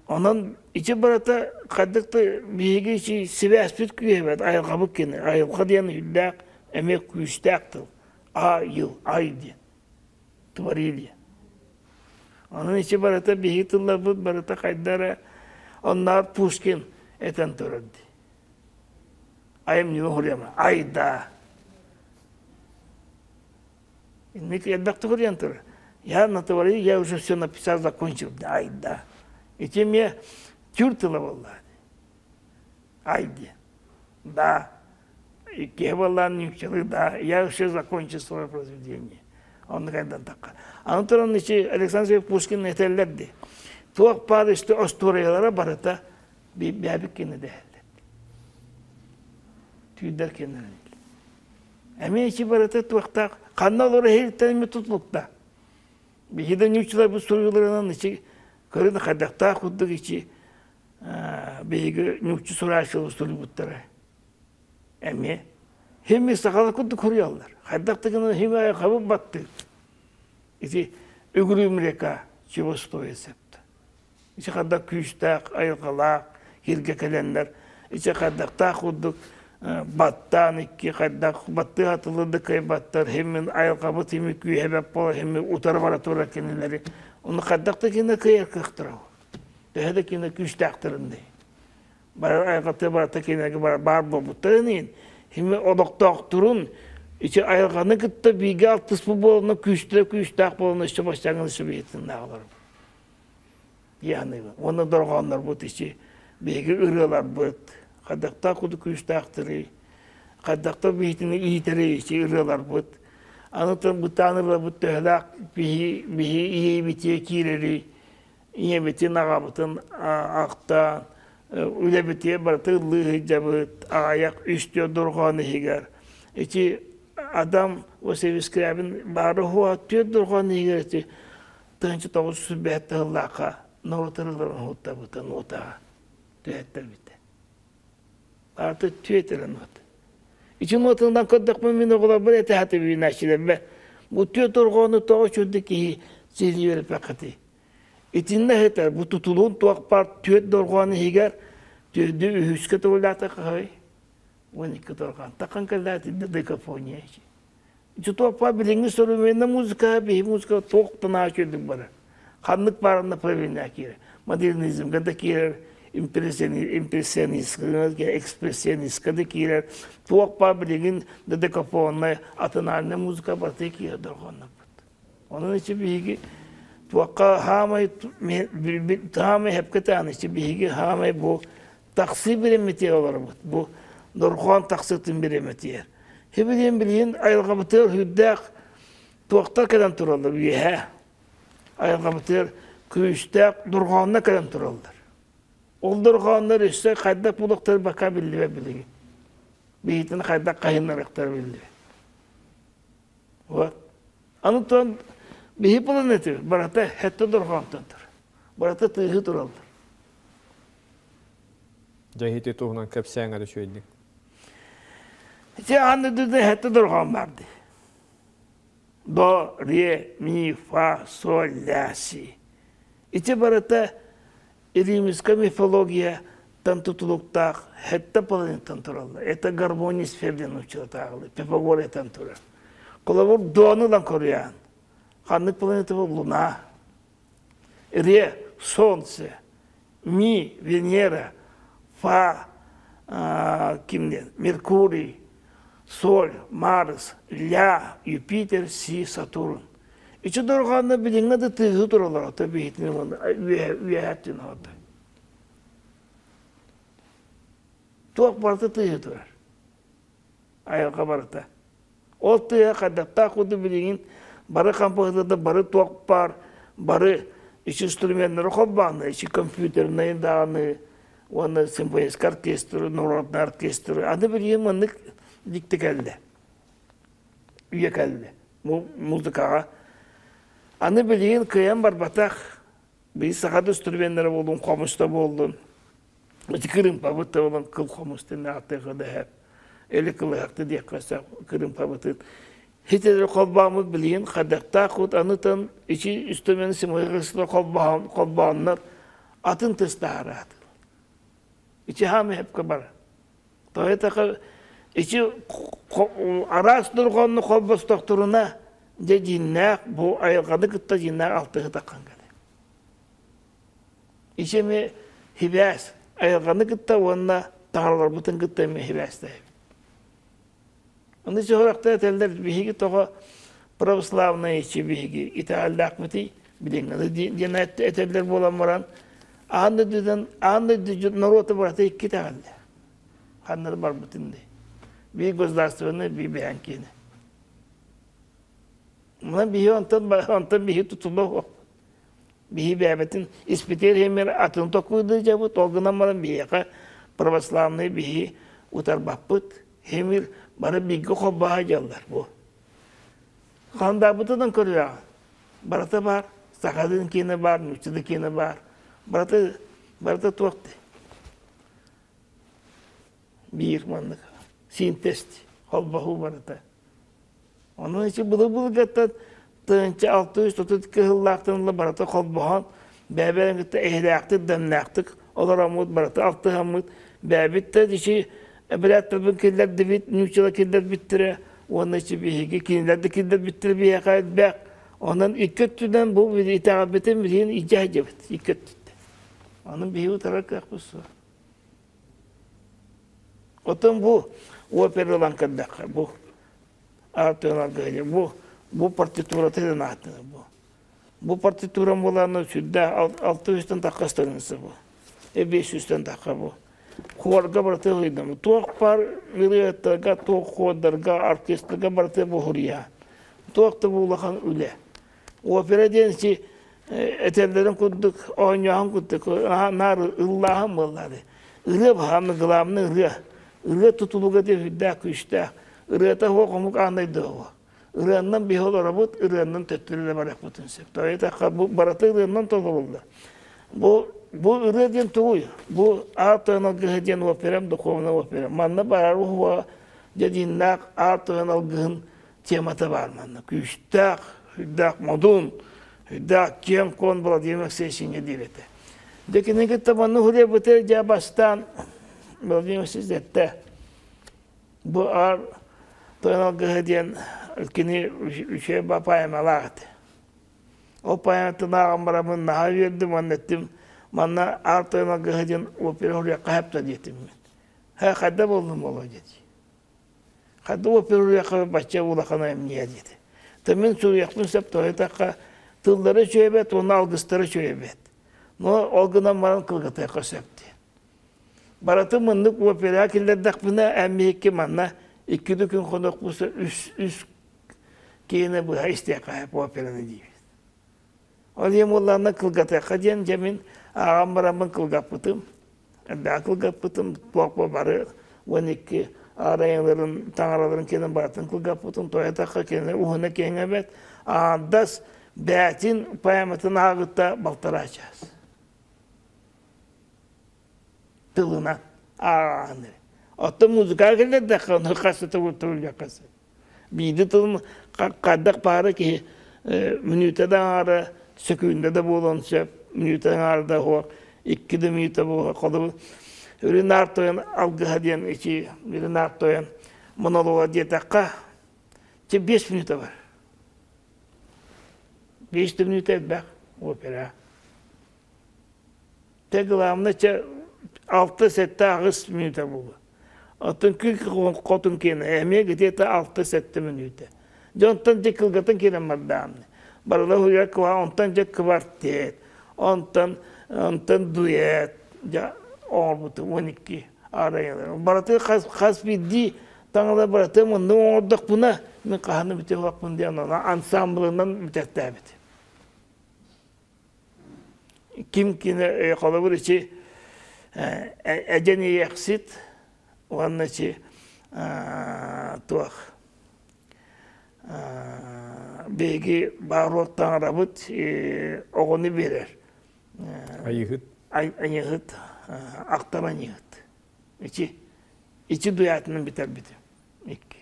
Speaker 2: Онон ити барыта хайдах да биһиги ити сибээспит күүһэ айылҕабыт кини. Айылҕа диэн үрдээх эмиэ күүстээх тыл. Айыл, ай диэн. Творили. Онон ити барыта биһиги тылларбыт барыта хайда эрэ онноор Пушкин этэн турар дии. Айымньыны суруйама. Айда. Инник элбэхтик суруйан турар. Я натворил, я уже все написал, закончил. Айда. Ити эмиэ түүр тыла буолла. Ай диэн. Да. Киһи буоллаан нууччалыы да. Я уже закончил свое произведение. Оннук айдантахха. Аны туран ичи Александр Сергеевич Пушкин этэллэр дии. Туох баар исти остуоруйалара барыта бэйэбит кини дэһэллэр. Түүрдэр кинилэр. Эмиэ ичи барыта туохтаах ханна олорор иһиттэн эмиэ тутулукта. Биһиги да нууччаларбыт суруйууларынан ичи көрүн хайдахтаах курдук ичи биһиги нуучча сурааччылар суруйбуттара. Эмиэ хими сахалар курдук суруйаллар. Хайдах да гынан хими хабып баттыыр. Ити үгүрүм река чего стоит септі. Ити хайдах күүстээх айылҕалаах сиргэ кэлэннэр ити хайдахтаах курдук баттаан икки хайдах баттыы атылы да кыайбаттар химин айылҕабыт хими күүһэбэт буола хими утары бара турар кинилэри ону хайдах да кинилэр кыайар кыахтара төһө да кинилэр күүстээхтэрин дии барар айылҕата барыта кинилэргэ баар буолбуттарын иһин хими олохтоохторун ити айылҕаны кытта бииргэ алтыспыт буоланна күүстэрэ күүстээх буолан өссө бастаҥҥын сүбэһитиннээҕилэр дии Уонна дорҕооннорбут ичи биһиги ырыаларбыт хайдахтаах курдук күүстээхтэрий, хайдахтаах биһитини иитэрий ичи ырыаларбыт. Аны туран бытаан ырыаларбыт төһөлөөх биһи биһи ийэбитиэ киирэрий, ийэбитин аҕабытын ахтаан үлэбитигэр барыта ыллыы сылдьабыт, аҕыйах үс-түөрт дорҕоон иһигэр. Ити Адам Васильевич Скрябин баара уһуо түөрт дорҕоон иһигэр ити 1905 сыллаахха норуот ырыаларын уһуттабыта нуотаҕа түһэттэрбитэ. Аата түөтэрэ нуота. Ити нуотунан көрдөхпүн мин оҕолорбор этэ үүнээччилэрбэ бу түөрт орҕоону тоҕо үчүгэй киһи сиһилии үөрэппэххитий? Итиннэ иһитэр бу тутулуун туох баар түөрт дорҕоон иһигэр түөрдү үһүскэ төгүллээтэ 12 дорҕоон тахан кэллээтэ декафония Ити билиҥҥи современная музыка, биһи музыка туохтан үчүгэй барар. Ханнык баар направление киирэр. Модернизмга да киирэр, импрессионистка, экспрессионистка да киирэр. Туох баар билигин додекафоннай, атональнай музыка барыта киирэр дорҕооннорбут. Онон ичи биһиги туохха хаамай хаамай хэпкэтаан ичи биһиги хаамай бу такси бириэмэтигэр олоробут. Бу дорҕоон тахсыытын бириэмэтигэр. Хибилиин билигин айылҕабытыгар сүрдээх туохтар кэлэн тураллар үөһээ. Айылҕабытыгар күүстээх дорҕооннор кэлэн тураллар. Ол дорҕооннор өссө хайдах булуохтара бака биллибэт билигин. Биһитин хайдах хаһыннарыахтара биллибэт. Вот. Аны туран биһи планета барыта хэттэ дорҕоонтон турар. Барыта тыаһы тураллар.
Speaker 1: Дьэ ити туһунан кэпсээҥ эрэ үчүгэйдик.
Speaker 2: Ити аан дойдута хэттэ дорҕоон баар дии. До, ре, ми, фа, соль, ля, си. Ити барыта римская мифологияттан тутулуктаах хэттэ планеттан тураллар. Это гармония сфер диэн учуотааҕылыы, Пифагор этэн турар. Холобур, дону ылан көрүйээн. Ханнык планета бу Луна. Ре, Солнце, Ми, Венера, Фа, ким диэн, Меркурий, Соль, Марс, Ля, Юпитер, Си, Сатурн. Ити дорҕоонно билиҥҥэ да тыаһыы тураллар ото биһитини үөһэттин оҕото. Туох барыта тыаһыы турар. Айылҕа барыта. Ол тыаһа хайдахтаах курдук билигин бары хампаһыта бары туох баар бары Ич инструменнары холбооннор, ичи компьютернай даҕаны уонна симфоническай оркестры, народный оркестры. Аны билигин маннык дьикти кэллэ. Үйэ кэллэ. Музыкаҕа. Аны билигин кыайан барбатах. Биир саха да инструменнара буоллун, хомус да буоллун. Ити кырыымпабыт да буолан кыл хомус диэн ааттыахха да сөп. Или кылыһахты диэххэ сөп кырыымпабытын. Хитэлэр холбооммут билигин хайдахтаах кут анытан ичи үстүмэн симыгысла холбоон холбооннор атын тыстаараатыл. Ичи хаамы хепке бар. Тоһетака ичи араас дурҕонну холбостохторуна дьэ дьииннээх бу айылҕаны кытта дьииннээх алтыһы таххан кэлэ. Ичи эми хибээс айылҕаны кытта уонна таҥараларбытын кытта эми хибээстэһэбит. Ону сорохтор этэллэр биһиги тоҕо православнай ичи биһиги итэҕэллээхпитий билиҥҥи диэн этэллэр буолан баран аан дойдудан аан дойду норуота барыта икки итэҕэллээх. Ханна да барбытын дии. Биир государственный, биир бэйэҥ киэнэ. Мына биһи онтон онтон биһи тутулуох биһи бэйэбитин испитигэр иһимэр атын токуйдуу дьабыт ол гынан баран биһиэхэ православнай биһи утарбаппыт химир бары бииргэ холбоһо дьаллар бу хандаабытынан көрүөҕүн барыта баар сахалын киинэ баар нуучча киинэ баар барыта барыта туох биир маннык синтез холбоһуу барыта Онон ити былыр-былыргаттан 1630 кыһыллаахтан ыла барыта холбоһон, бэйэ-бэйэни кытта эһэлээхтик, дэмнээхтик олороммут, барыта алтыһаммыт, бэйэбит да ичи эбэрээттэрбин киллэрдибит, нууччалар киллэрбиттэрэ, уонна ичи биһиги кинилэр да киллэрбиттэрэ биһиэхэ элбэх. Онон икки өттүнэн бу итэҕэлбитин билигин илдьэ сылдьабыт икки өттүттэн. Онон биһиги утарар кыахпыт суох. Оттон бу опера ылан көрдөххө, бу бу бу партитуратын ааттанар бу. Бу партитурам буолааны сүрдээх алта үстэн тахха страница бу. Бес үстэн тахха бу. Хуорга барыта ыйдам. Туох бар ырыаттарга, туох хуордарга, оркестрга барыта бу хуруйа. Туох да бу улахан үлэ. Опера диэн си этэллэрин курдук, оонньооһун курдук, наар ыллааһын буоллаады. Ырыа баһаамны главный ырыа. Ырыа тутулуга диэн үрдээх күүстээх. Ырыата суох омук аанайдыа Ырыаннан биһи олоробут, ырыаннан төттөрү да барыахпытын сөп. Тоҕо бу барыта ырыаннан толоруллар. Бу бу ырыа диэн тугуй? Бу Аар Тойон алгыһа диэн операм, духовный опера. Манна барар уһуга дьэ Аар Тойон алгыһын темата баар манна. Күүстээх, сүрдээх модун, сүрдээх киэҥ-куон Владимир Алексеевич инньэ диир этэ. Дьэ кини кытта манна уһуруйбутар дьэ бастаан Владимир Алексеевич эттэ. Бу аар тойон алгыһа диэн кини үчүгэй ба поэмалаах этэ. Ол поэматын ааҕан бараммын наһаа үөрдүм уонна эттим манна аар тойон алгыһа диэн опера уһуруйахха сөп диэтим мин. Һэ хайда буоллум буолуо диэти. Хадда оперуйахха бачча улахан айымньыга диэтэ. Та мин суруйахпын сөп тоһуйтахха тыллары үчүгэйбэт уонна алгыстары үчүгэйбэт. Но ол гынан баран кылгатыахха сөп диэн. Барытын мыннык опера киллэрдэхпинэ эммиһикки манна икки күн хонохпуса үс үс киһини быһа истиэххэ операны диибит. Ол иһин буоллаҕына кылгатыахха диэн дьэ мин ааҕан бараммын кылгаппытым. Элбэҕи кылгаппытым, туох бары 12 арайыларын, таҥараларын киэнин барытын кылгаппытым. Тоҕо кини уһуна киэҥэ эбэт. Аҥардас бээтин поэматын ааҕыта балтараа чаас. Тылынан ааҕан. Оттон музыкаҕа кэллэрдэххэ, ону хас да тыллыахха сөп. Биирдэ тылын хайдах баара киһи мүнүүтэ да аҥаара, сөкүүндэ да буолуон сөп, мүнүүтэ аҥаара да суох, икки да мүнүүтэ буолуо. Холобур, Үрүн Аар Тойон алгыһа диэн ичи Үрүн Аар Тойон монолога диэтэххэ, чэ 5 мүнүүтэ бар. 5 мүнүүтэ элбэх опера. Те главное чэ 6-7 8 мүнүүтэ буолуо. Оттон күн хотун киэнэ эмиэ где-то 6-7 мүнүүтэ. Дьэ онтон дьэ кылгатын киирэн бардаамны. Барыла хуйа кыва онтон дьэ квартет, онтон онтон дуэт дьэ оҥорбутум 12 арайалар. Барыты хас хас биирдии таҥала барыты мунну оҥордохпуна мин хаһаны бүтүөхпүн диэн ансамблынан бүтэртээбит. Ким кини холобур ичи эдьэн иэхсит уонна ичи туох биһиги бааруот таҥарабыт оҕону биэрэр.
Speaker 1: Айыһыт.
Speaker 2: Айыһыт, ахтар айыһыт. Ичи ичи дуятынан бүтэрбитим. Икки.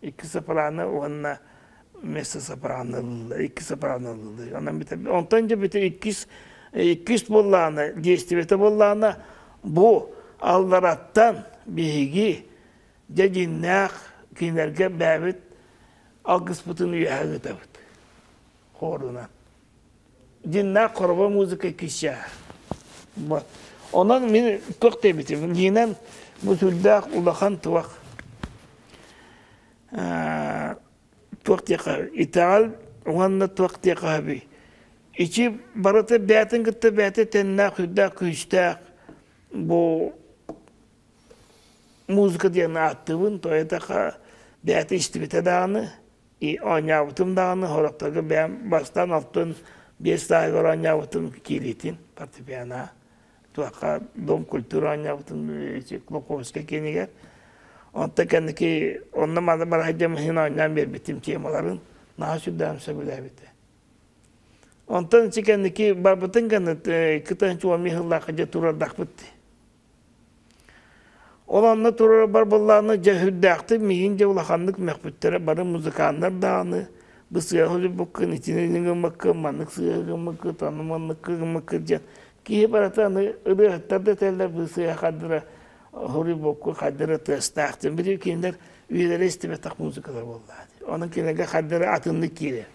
Speaker 2: Икки сопрано уонна место сопрано ыллылар, икки сопрано ыллылар. Онон бүтэр. Онтон дьэ бүтэ иккис иккис буоллаҕына, действиета буоллаҕына, бу аллараттан биһиги дьэ дьиннээх кинилэргэ бэйэбит алгыспытын үөһэ ыытабыт хоорунан. Дьиннээх хоровой музыка киша. Вот. Онон мин туох диэбитим, Нинан бу сүрдээх улахан туох туох диэхэ итэҕэл уонна туох диэхэ ичи барыта бэйэтин кытта бэйэтэ тэннээх сүрдээх күүстээх бу музыка диэн ааттыыбын тоҕо бэйэтэ истибитэ даҕаны и оонньообутум даҕаны сорохторго бэйэм бастаан алтын биэс сааһыгар оонньообутум киириитин фортепиано туохха дом культура оонньообутум Клоковскай киинигэр онтон кэнники онно маны бара сылдьан иһин оонньоон биэрбитим темаларын наһаа сүрдээҕин сөбүлээбитэ онтон ити кэнники барбытын кэннэ кытаанчы уон сыллаахха дьэ турардахпыт Ол онно турарбар буоллаҕына дьэ сүрдээхтик миигин дьэ улаханнык мөхпүттэрэ бары музыканнар даҕаны бу сыаһа үлүйбүккүн итини гыммыккын маннык сыаһа гыммыккыт ону маннык гыммыккыт диэн киһи барыта аны ырыаһыттар да этэллэр бу сыаһа хардара хоруйбукку хардара тыастаах диэн били кинилэр үйэлэрэ истибэтэх музыкалар буоллаҕа дии онон кинилэргэ хардара атыннык киирэр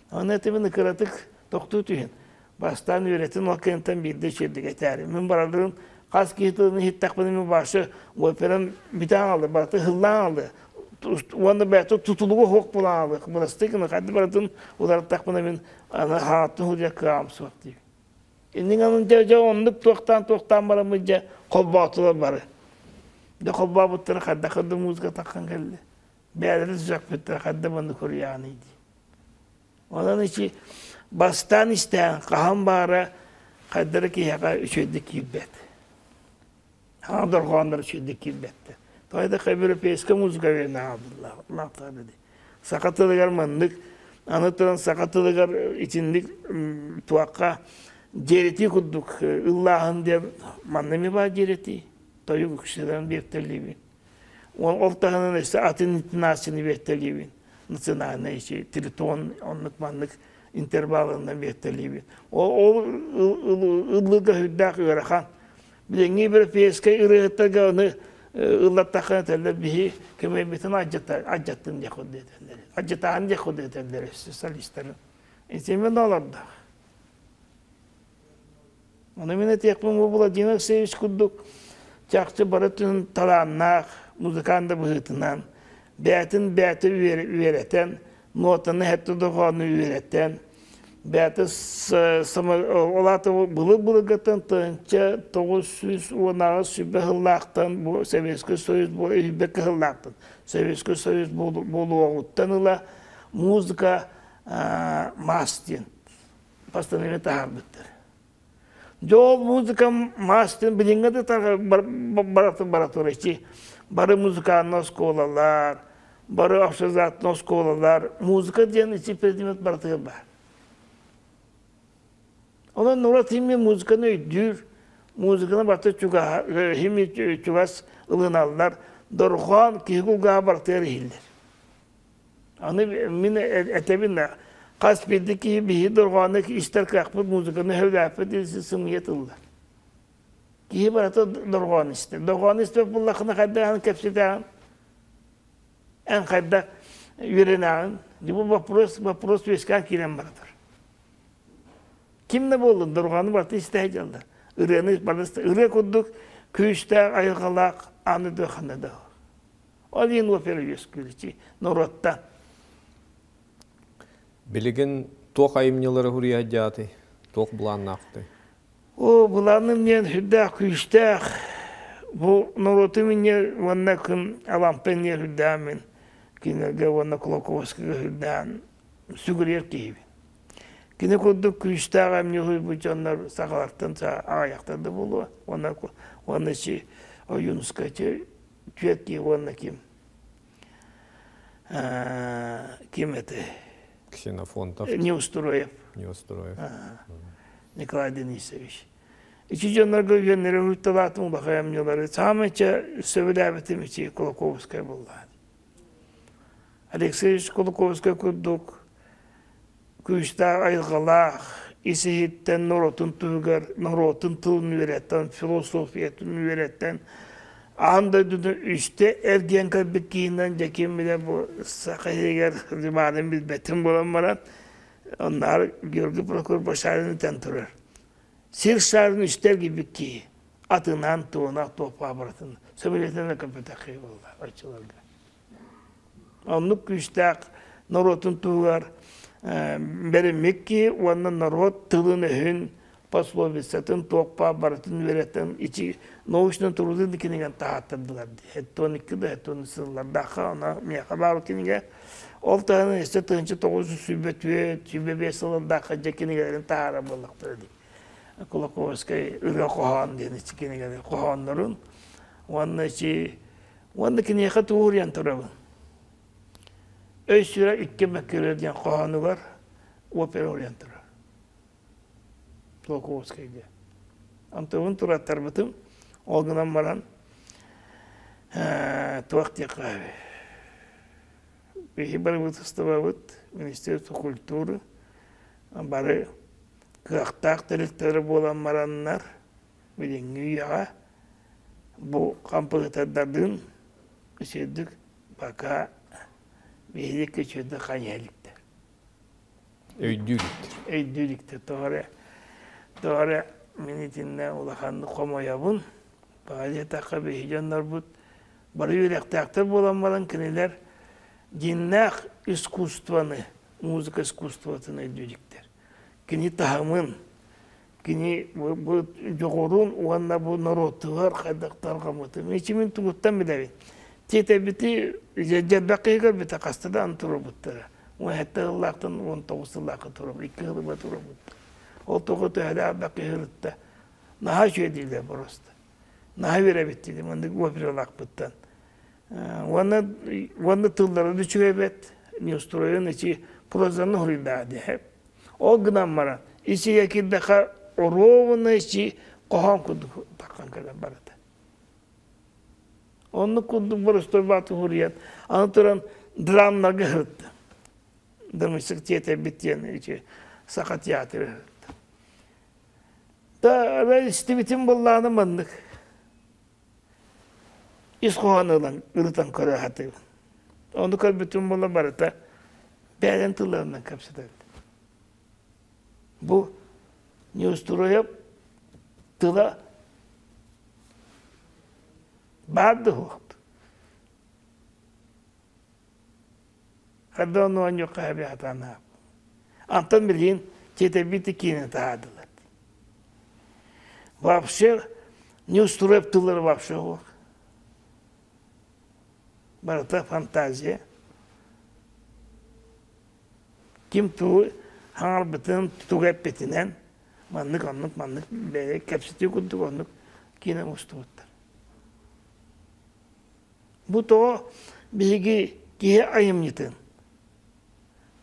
Speaker 2: ону этибин кыратык тохтуу түһэн Бастаан үөрэтин ол кэнниттэн биирдэ үчүгэйдик этээри. Мин бараларын хас киһи тылын иһиттэхпинэ мин башы операм бүтэн аҕалды, барыта ыһыллаан аҕалды. Уонна бэйэтэ тутулуга суох буолан аҕалды. Бырастыы гына ханна барытын уларыттахпына мин аны хааттын сылдьар кыаҕым суох диир. Иннин анын дьэ дьэ оннук туохтаан туохтаан бараммыт дьэ холбоотулар бары. Дьэ холбообуттара хайдах да музыка таххан кэллэ. Бэйэлэрин сүрэхпиттэрэ хайда маннык суруйааный дии. Онон ити бастаан истээн хаһан баара хайдара киһиэхэ үчүгэйдик киирбэт. Хаҥа дорҕооннор үчүгэйдик киирбэттэр. Тоҕо да европейскай музыка үөрэнэ Саха тылыгар маннык, аны туран саха тылыгар итинник туохха дьиэрэтии курдук ыллааһын диэн манна эмиэ баар дьиэрэтии. Тойук үксүлэрин биэртэлиибин. Ол таһынан өссө атын интонацияны биэртэлиибин. Национальный тритон оннук маннык интервалынан биэртэлиибин. Ол ыллыырга сүрдээх ыарахан. Билиҥҥи европейскай ырыаһыттарга аны ыллаттахха этэллэр биһи кэмэйбитин алдьаттын диэх курдук этэллэр. Алдьатаан диэх курдук этэллэр өссө солистарын. Итинэн олордох. Ону мин этиэхпин бу Владимир Алексеевич курдук чахчы бары өттүнэн талааннаах музыкант да быһыытынан бэйэтин бэйэтэ үөрэтэн, нотаны хэттэ дорҕоону үөрэтэн, бэйэтэ ол аата былыр-былыргыттан 1918 сүбэ сыллаахтан бу Советский Союз үһүбэккэ сыллаахтан Советский Союз буолуоҕуттан ыла музыка маас диэн постановление таһаарбыттар. Дьэ ол музыка маастын билиҥҥэ да баратын бара турар бары музыкальный оскуолалар, бары общеобразовательный оскуолалар, музыка диэн ити предмет барытыгар баар. Онон норуот химия музыканы өйдүүр, музыканы барыта химия чугас ылыналлар, дорҕоон киһи кулгааҕа барытыгар иһиллэр. Аны мин этэбин да, хас биирдии киһи биһиги дорҕоону истэр кыахпыт, музыканы сөбүлээппит сымыйа тыллар. Киһи барыта дорҕоон истэр. Дорҕоон истибэт буоллаххына хайдах эн кэпсэтэҕин? Эн хайдах үөрэнэҕин? Бу вопрос, вопрос үөскээн киирэн баратар. Ким да буоллун, дорҕоону барыта истэ сылдьаллар. Ырыаны барыта ырыа курдук күүстээх, айылҕалаах аны да ханна да. Ол иһин опера үөскүүр ити норуоттан.
Speaker 1: Билигин туох айымньылары суруйаадьаатый? Туох былааннаахтый?
Speaker 2: О, былааным диэн сүрдээх күүстээх. Бу норуотум инньэ уонна күн Алампа инньэ сүрдээх мин кинилэргэ уонна Кулаковскайга сүрдээн сүгүрүйэр киһибин. Кини курдук күүстээх эмньи уһуйбут дьоннор сахалартан аҕыйахтар да буолуо. Уонна уонна чи Ойуунускай түөрт киһи уонна ким ким этэй?
Speaker 1: Ксенофонтов.
Speaker 2: Неустроев.
Speaker 1: Неустроев.
Speaker 2: Николай Денисович. Ити дьоннорго үөннэри уһуйталаатым улахан эмньилары. Саамай сөбүлээбитим ити Кулаковскай буолла. Алексеевич Кулаковскай курдук күүстээх айылҕалаах, ис-иһиттэн норуотун туһугар, норуотун тылын үөрэтэн, философиятын үөрэтэн, аан дойдуну үстэ эргийэн кэлбит киһинэн дьэ ким билэр бу саха иһигэр дьыбаанын билбэтин буолан баран, онноор Георгий Прокопьевич Башарин этэн турар. Сир шарын үстэ эргийбит киһи атынан туонах туох барытын сөбүлэтэн көппөтөх киһи буолла оччолорго. Оннук күүстээх норуотун туһугар бэриммит киһи уонна норуот тылын-өһүн, пословицатын туох баар барытын үөрэтэн ичи научно трудын кинигэн таһааттардылар дии. 72 да 73 сыллардаахха она миэхэ баар кинигэ. Ол таһынан өссө 1924 25 сыллардаахха дьэ кинигэлэрин таһаара буоллахтара дии. Кулаковскай ырыа хоһоон диэн ичи кинигэлэр хоһооннорун уонна ичи Уонна киниэхэ туһуруйан турабын. Өй сүрэ икки мөккүөрэ диэн хоһоонугар опера уруйан турар. Кулаковскайга. Антыбын тураттарбытым, ол гынан баран туох диэххэ биһи бырабыыталыстыбабыт, Министерство культуры бары кыахтаах тэрилтэлэр буолан бараннар билиҥҥи үйэҕэ бу хампыһытардардыын үчүгэйдик пока биһиги үчүгэйдик хайыһа иликтэр.
Speaker 1: Өйдүү иликтэр.
Speaker 2: Өйдүү иликтэр. Тоҕо эрэ, тоҕо эрэ мин итиннэ улаханнык хомойобун. Тоҕо диэтэххэ биһиги дьоннорбут бары үөрэхтээхтэр буолан баран кинилэр дьиҥнээх искусствоны, музыка искусствотын өйдүү иликтэр. Кини таһымын, Кини бу дьоҕурун уонна бу норуотугар хайдах тарҕаммытын ичимин тугуттан билэбин. Тиэтэбити дьэрбэккэ көрбүтэ хаста да турубуттара. 17 сыллаахтан 19 сыллаахха турубут, икки сылыба турубуттар. Ол тоҕо төһөлөөх бэккэ сырытта. Наһаа үчүгэй дииллэр просто. Наһаа үөрэбит дииллэр маннык опералаахпыттан. Уонна уонна тылларын үчүгэй бэт, неустроен ичи прозаны хуруйдаа диһэ. Ол гынан баран, ичигэ киирдэххэ оруобуна ичи хоһоон курдук таххан кэлэн барыта. Оннук курдук боростуой бааты хуруйан, аны туран драмнарга сырытта. Драматический театрбит диэн ичи саха театры сырытта. Да, истибитим буоллаҕына маннык. Ис хоһоон ылан ырытан көрө сатыыбын. Ону көрбүтүм буола барыта бэйэм тылларынан кэпсэтэбит. Бу Неустроев тыла баар да суох. Хардон оонньуохха хабиатанаап. Антон билигин тиэтэйбит киинэ таһаардылар. Вообще Неустроев тыллары вообще суох. Барыта фантазия. Ким тугу хаҥарбытын, тугу эппитинэн маннык оннук маннык бэйэ кэпсэтии курдук оннук киинэ устубуттар. Бу тоҕо биһиги киһи айымньытын,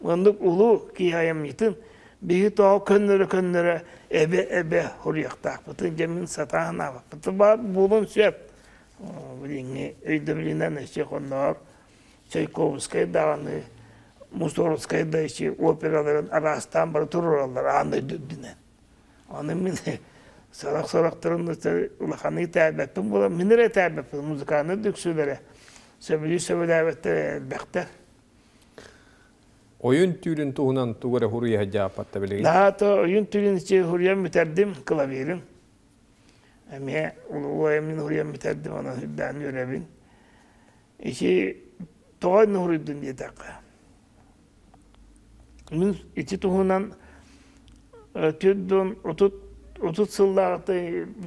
Speaker 2: оннук улуу киһи айымньытын биһиги тоҕо көннөрө-көннөрө эбэ-эбэ суруйуохтаахпытын дьэ мин сатаан аабаппытын баар буолуон сөп. Билиҥҥи өйдөбүлүнэн өссө хонноор Чайковскай даҕаны, Мусоргскай да ичи операларын араастаан бары туруораллар аан дойду үрдүнэн. Аны мин сорох-сорохторун улаханнык итээбэппин буолан, мин эрэ итээбэппин, музыканнар да үксүлэрэ сөбүлүү сөбүлээбэттэр элбэхтэр.
Speaker 1: Ойун түүлүн туһунан тугу эрэ хуруйа дьааппатта билигин?
Speaker 2: Наата ойун түүлүн ичи хуруйан бүтэрдим клавирын. Эмиэ улуу айымньыны хуруйан бүтэрдим, онон үрдээн үөрэбин. Ити тоҕо хуруйдун диэтэххэ, Мин ити туһунан 40 сыллааҕыта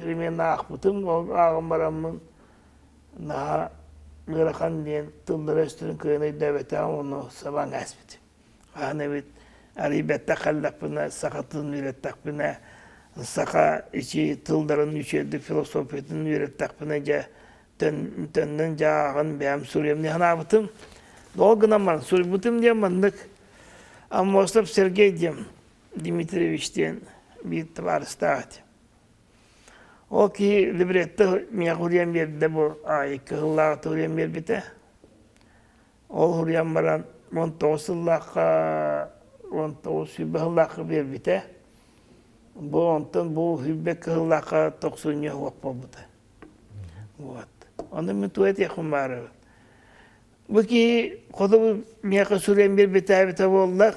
Speaker 2: примерно аахпытым, ол ааҕан бараммын наһаа ыарахан диэн тыллара-өстөрүн кыайан өйдөөбөтөҕүм, ону сабан ааспытым. Хаһан эбит Арыйбаттах халлахпына, саха тылын үөрэттэхпинэ, саха ичи тылларын үчүгэйдик философиятын үөрэттэхпинэ дьэ төннөн дьааҕын бэйэм суруйам дии санаабытым. Ол гынан баран суруйбутум диэн маннык Аммосов Сергей диэн Дмитриевич диэн биир табаарыстаах этим. Ол киһи либретто миэхэ уруйан биэрдэ бу аайы кыһыллааҕыта уруйан биэрбитэ. Ол уруйан баран 19 сыллаахха 19 сүүрбэ сыллаахха биэрбитэ. Бу онтон бу сүүрбэ кыһыллаахха тохсунньу суох буолбута. Вот. Ону мин тугу этиэхпин баарыбын. Бу киһи хоту миэхэ суруйан биэрбитэ эбитэ буоллар,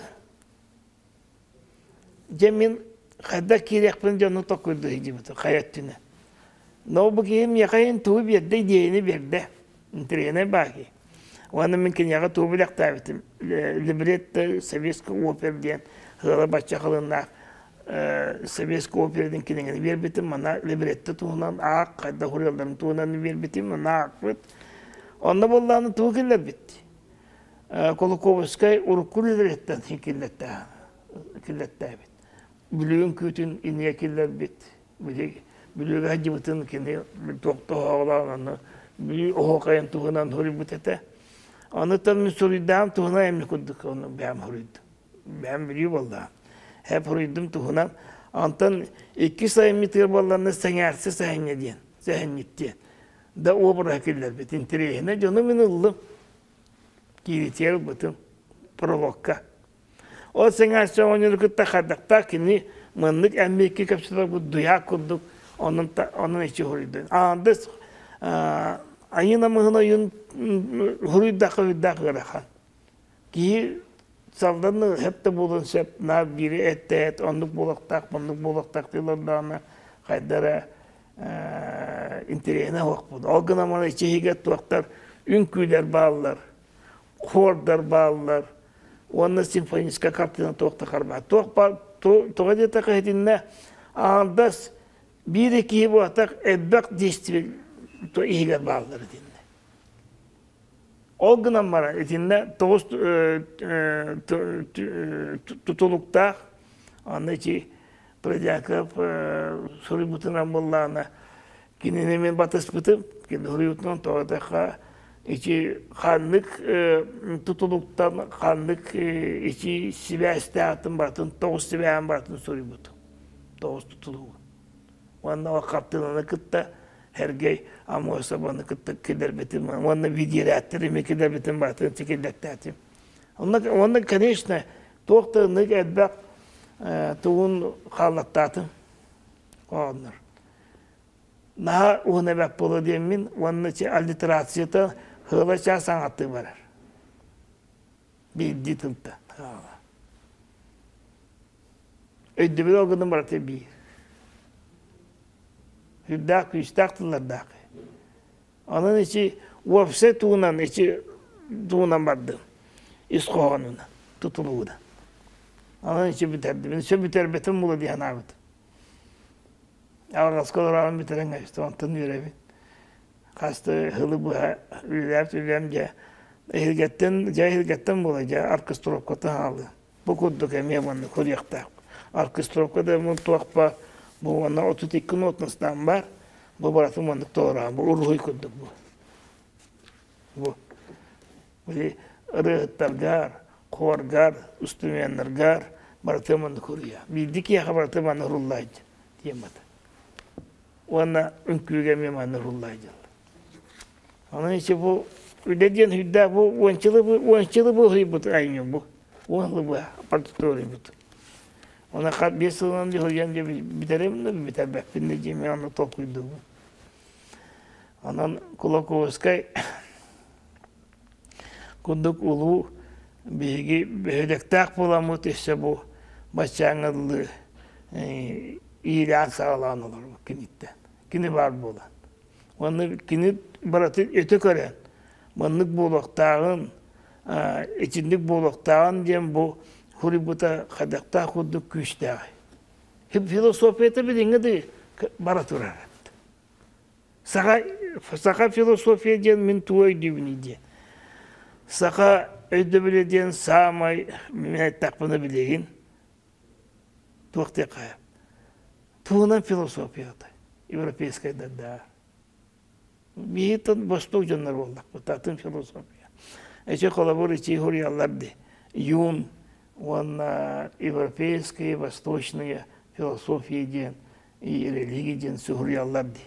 Speaker 2: Дьэ мин хайдах киириэхпин дьону токуйдуу сылдьыбытым хайа өттүнэн. Но бу киһи миэхэ иһин тугу биэрдэ идиэйэни биэрдэ. Интэриэһинэй баар киһи. Уонна мин киниэхэ тугу билэхтээбитим. Либретто советский опера диэн ыала бачча халыннаах советский опера диэн кинигэни биэрбитим. Манна либретто туһунан аах хайдах уруйалларын туһунан биэрбитим. Манна аахпыт. Онно буоллаҕына тугу киллэрбит? Кулаковскай урукку үлэлэриттэн киллэртээбит. Бүлүүн күүтүн иннигэ киллэрбит. Бүлүүгэ сылдьыбытын кини туохтоһоҕолоон аны Бүлүү оһуохайын туһунан суруйбут этэ. Онуттан мин суруйдаам туһунан эмне курдук ону бэйэм суруйдум. Бэйэм Бүлүү буоллаҕым. Хэп суруйдум туһунан. Онтон иккис айымньытыгар буолланна сэҥээрси сэһэнньэ диэн, сэһэнньит диэн. Да обраһа киллэрбит. Интэриэһинэй дьону мин ыллым. Кииритиэр ылбытым прологка. Ол сэҥээрсэ оҕонньору кытта хардахтаах кини маннык эммиэкки кэпсэтэр дуйаак курдук онон онон ичи хоруйдун. Аандыс айыы намыһын ойун хоруйдахха үрдээх ыарахан. Киһи салдан хэп да буолуон сөп наар биири эттэт оннук буолуохтаах маннык буолуохтаах дииллэрдэҕинэ хайдара интэриэһинэй оһохпут. Ол гынан баран ичиһигэ туохтар үҥкүүлэр бааллар, хордар бааллар уонна симфоническай картина туох да харбаат. Туох баар тоҕо диэтэххэ итиннэ аҥардас биир киһи буолбатах элбэх действие иһигэр бааллар итиннэ. Ол гынан баран итиннэ тоҕус тутулуктаах аны ити Придяков суруйбутунан буоллаҕына кинини мин батыспытым кини суруйбутунан тоҕо диэтэххэ ити ханнык тутулуктан ханнык ити сибээстээхтин барытын тоҕус сибээһин барытын суруйбутум тоҕус тутулугу уонна ол хартыынаны кытта Сергей Амосованы кытта киллэрбитим уонна видеорядтар эмиэ киллэрбитим барытын киллэртээтим онно конечно туох да ыннык элбэх тугун хааллаттаатым ооннор наһаа уһун эбэт буолуо диэммин уонна аллитерацията сыала чаас аҥаттыы барар биирдии тылта өйдөбүл ол гынан барыта биир сүрдээх күүстээх тыллардаах Онон ити уопсай тугунан ити тугунан бардым. Ис хоһоонунан, тутулугунан. Онон ити бүтэрдим. Сөп бүтэрбэтим була дии санаабытым. Алҕаска олороон бүтэрэн кэбистим, онтон үөрэбин. Хаста сылы быһа үлэлээт-үлэм дьэ эһилгэттэн, дьэ эһилгэттэн буола дьэ оркестровкатын хаалыы. Бу курдук эмиэ манна көрүөхтээх. Оркестровка да туохпа бу уонна 32 нотностан бар. Бу барытын маннык толороон бу уруһуй курдук бу. Бу били ырыаһыттаргар, хуоргар, устуменнаргар барытын маннык уруйа. Биирдии киһиэхэ барытын манна уруллаайдьа темата. Уонна үҥкүүгэ эмиэ манна уруллаайдьаллар. Онон ити бу үлэ диэн үрдээх бу уончалы бу уончалы бу уһуйбут айньы бу уонлы бу партитуруйбут. Она хат биэс сылынан дьоһуйан дьэ бүтэрим да бүтэрбэппин да диэми онно толкуйдуубун. Онон Кулаковскай курдук улуу биһиги бөһүөлэктээх буоламмыт өссө бу баччааҥҥа дылы иилээн саҕалаан олорбут киниттэн. Кини баар буолан. Уонна кини барытын өтө көрөн, маннык буолуохтааҕын, итинник буолуохтааҕын диэн бу суруйбута хайдахтаах курдук күүстээҕий. Философията билиҥҥи да бара турар. Саха, саха философия диэн мин тугу өйдүүбүнүй диэн. Саха өйдөбүлэ диэн саамай мин эттэхпинэ билигин туох диэххэ туһунан философията европейскайдар да биһиттэн бостук дьоннор буоллахпыт атын философия эчи холобур ичи хуруйаллар ди юн уонна европейские восточные философии диэн и религии диэн суруйаллар ди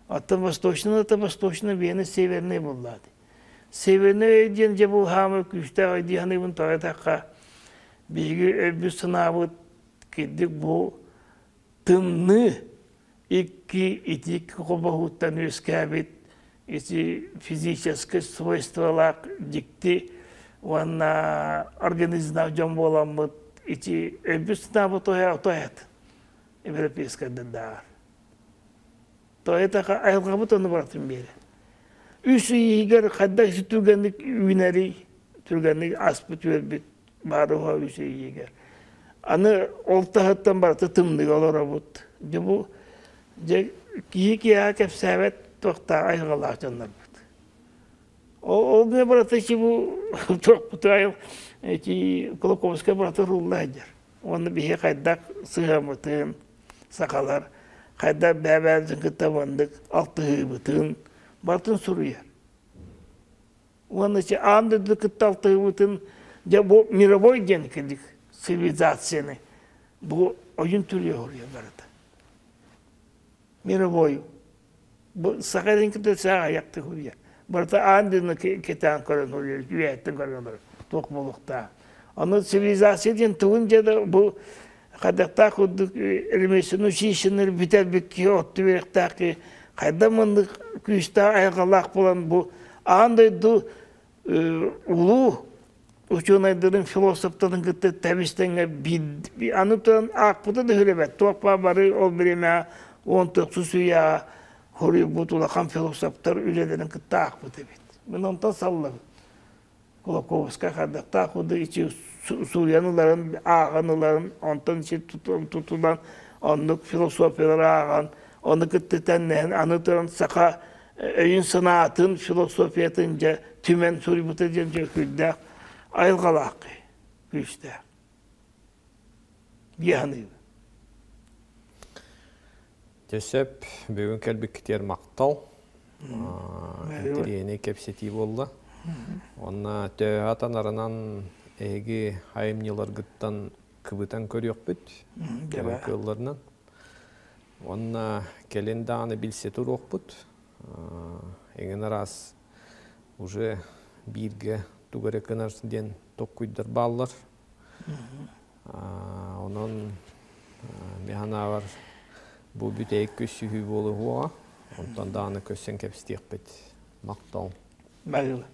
Speaker 2: оттон восточный это восточный вены северный буоллаа ди Северный диэн дьэ бу хаамы күүстээх дии саныыбын тоҕо эттэххэ биһиги өйбүт санаабыт кирдик бу тымныы икки итик холбоһууттан үөскээбит ити физическэй свойстволаах дьикти уонна организмнаах дьон буоламмыт ити өйбүт санаабыт тоһойат европейскайдардааҕар То это айылҕабыт ону барытын биэрэр. Үс ый иһигэр хайдах түргэнник үүнэрий, түргэнник аспыт-үөрбүт баар уһа үс ый иһигэр. Аны ол таһыттан барыта тымныыга олоробут. Дьэ бу дьэ киһи киһиэхэ кэпсээбэт туохтаах айылҕалаах дьоннорбут. Ол ол барыта ити бу туохпут айыл ити Кулаковскай барыта рулла сылдьар. Уонна биһи хайдах сыһыаммытын, сахалар хайдах бэйэ-бэйэбитин кытта маннык алтыһыыбытын барытын суруйар. Уонна ити аан дойду кытта алтыһыыбытын дьэ бу мировой диэн кэлик цивилизацияны бу ойун түрүө хоруйар барыта. Мировой. Бу саха эрин кытта саа айахты хуруйар. Барыта аан дойдуну кэтээн көрөн хуруйар, үөһэттэн көрөн олорор. Туох буолуохтаах. Ону цивилизация диэн тугун дьэ бу хайдахтаах курдук ремесленный училищены бүтэрбит киһи отту үөрэхтээх киһи хайдах маннык күүстээх айылҕалаах буолан бу аан дойду улуу учуонайдарын философтарын кытта тэбис-тэҥҥэ биир аны туран аахпыта да үһүлэбэт туох баар бары ол бириэмэҕэ он тохсус үйэҕэ хоруйбут улахан философтар үлэлэрин кытта аахпыт эбит мин онтон саллабын Кулаковскай хайдахтаах курдук ичи суруйан ыларын, ааҕан ыларын, онтон ичи тутулан оннук философиялары ааҕан, ону кытта тэннэһэн, аны туран саха өйүн-санаатын, философиятын дьэ түмэн суруйбута диэн дьэ күүрдээх айылҕалаах күүстээх дии саныыбын.
Speaker 1: Дьэ сөп, бүгүн кэлбиккитигэр махтал. Интэриэһинэй кэпсэтии буолла. Уонна төһө атанарынан эһиги айымньыларгыттан кыбытан көрүөхпүт кыалларынан. Уонна кэлин даҕаны билсэ туруохпут. Эҥин араас уже бииргэ тугу эрэ гынар диэн толкуйдар бааллар. Онон мин санаабар бу бүтэһик көрсүһүү буолуоҕа. Онтон даҕаны көрсөн кэпсэтиэхпит. Махтал.
Speaker 2: Барыла.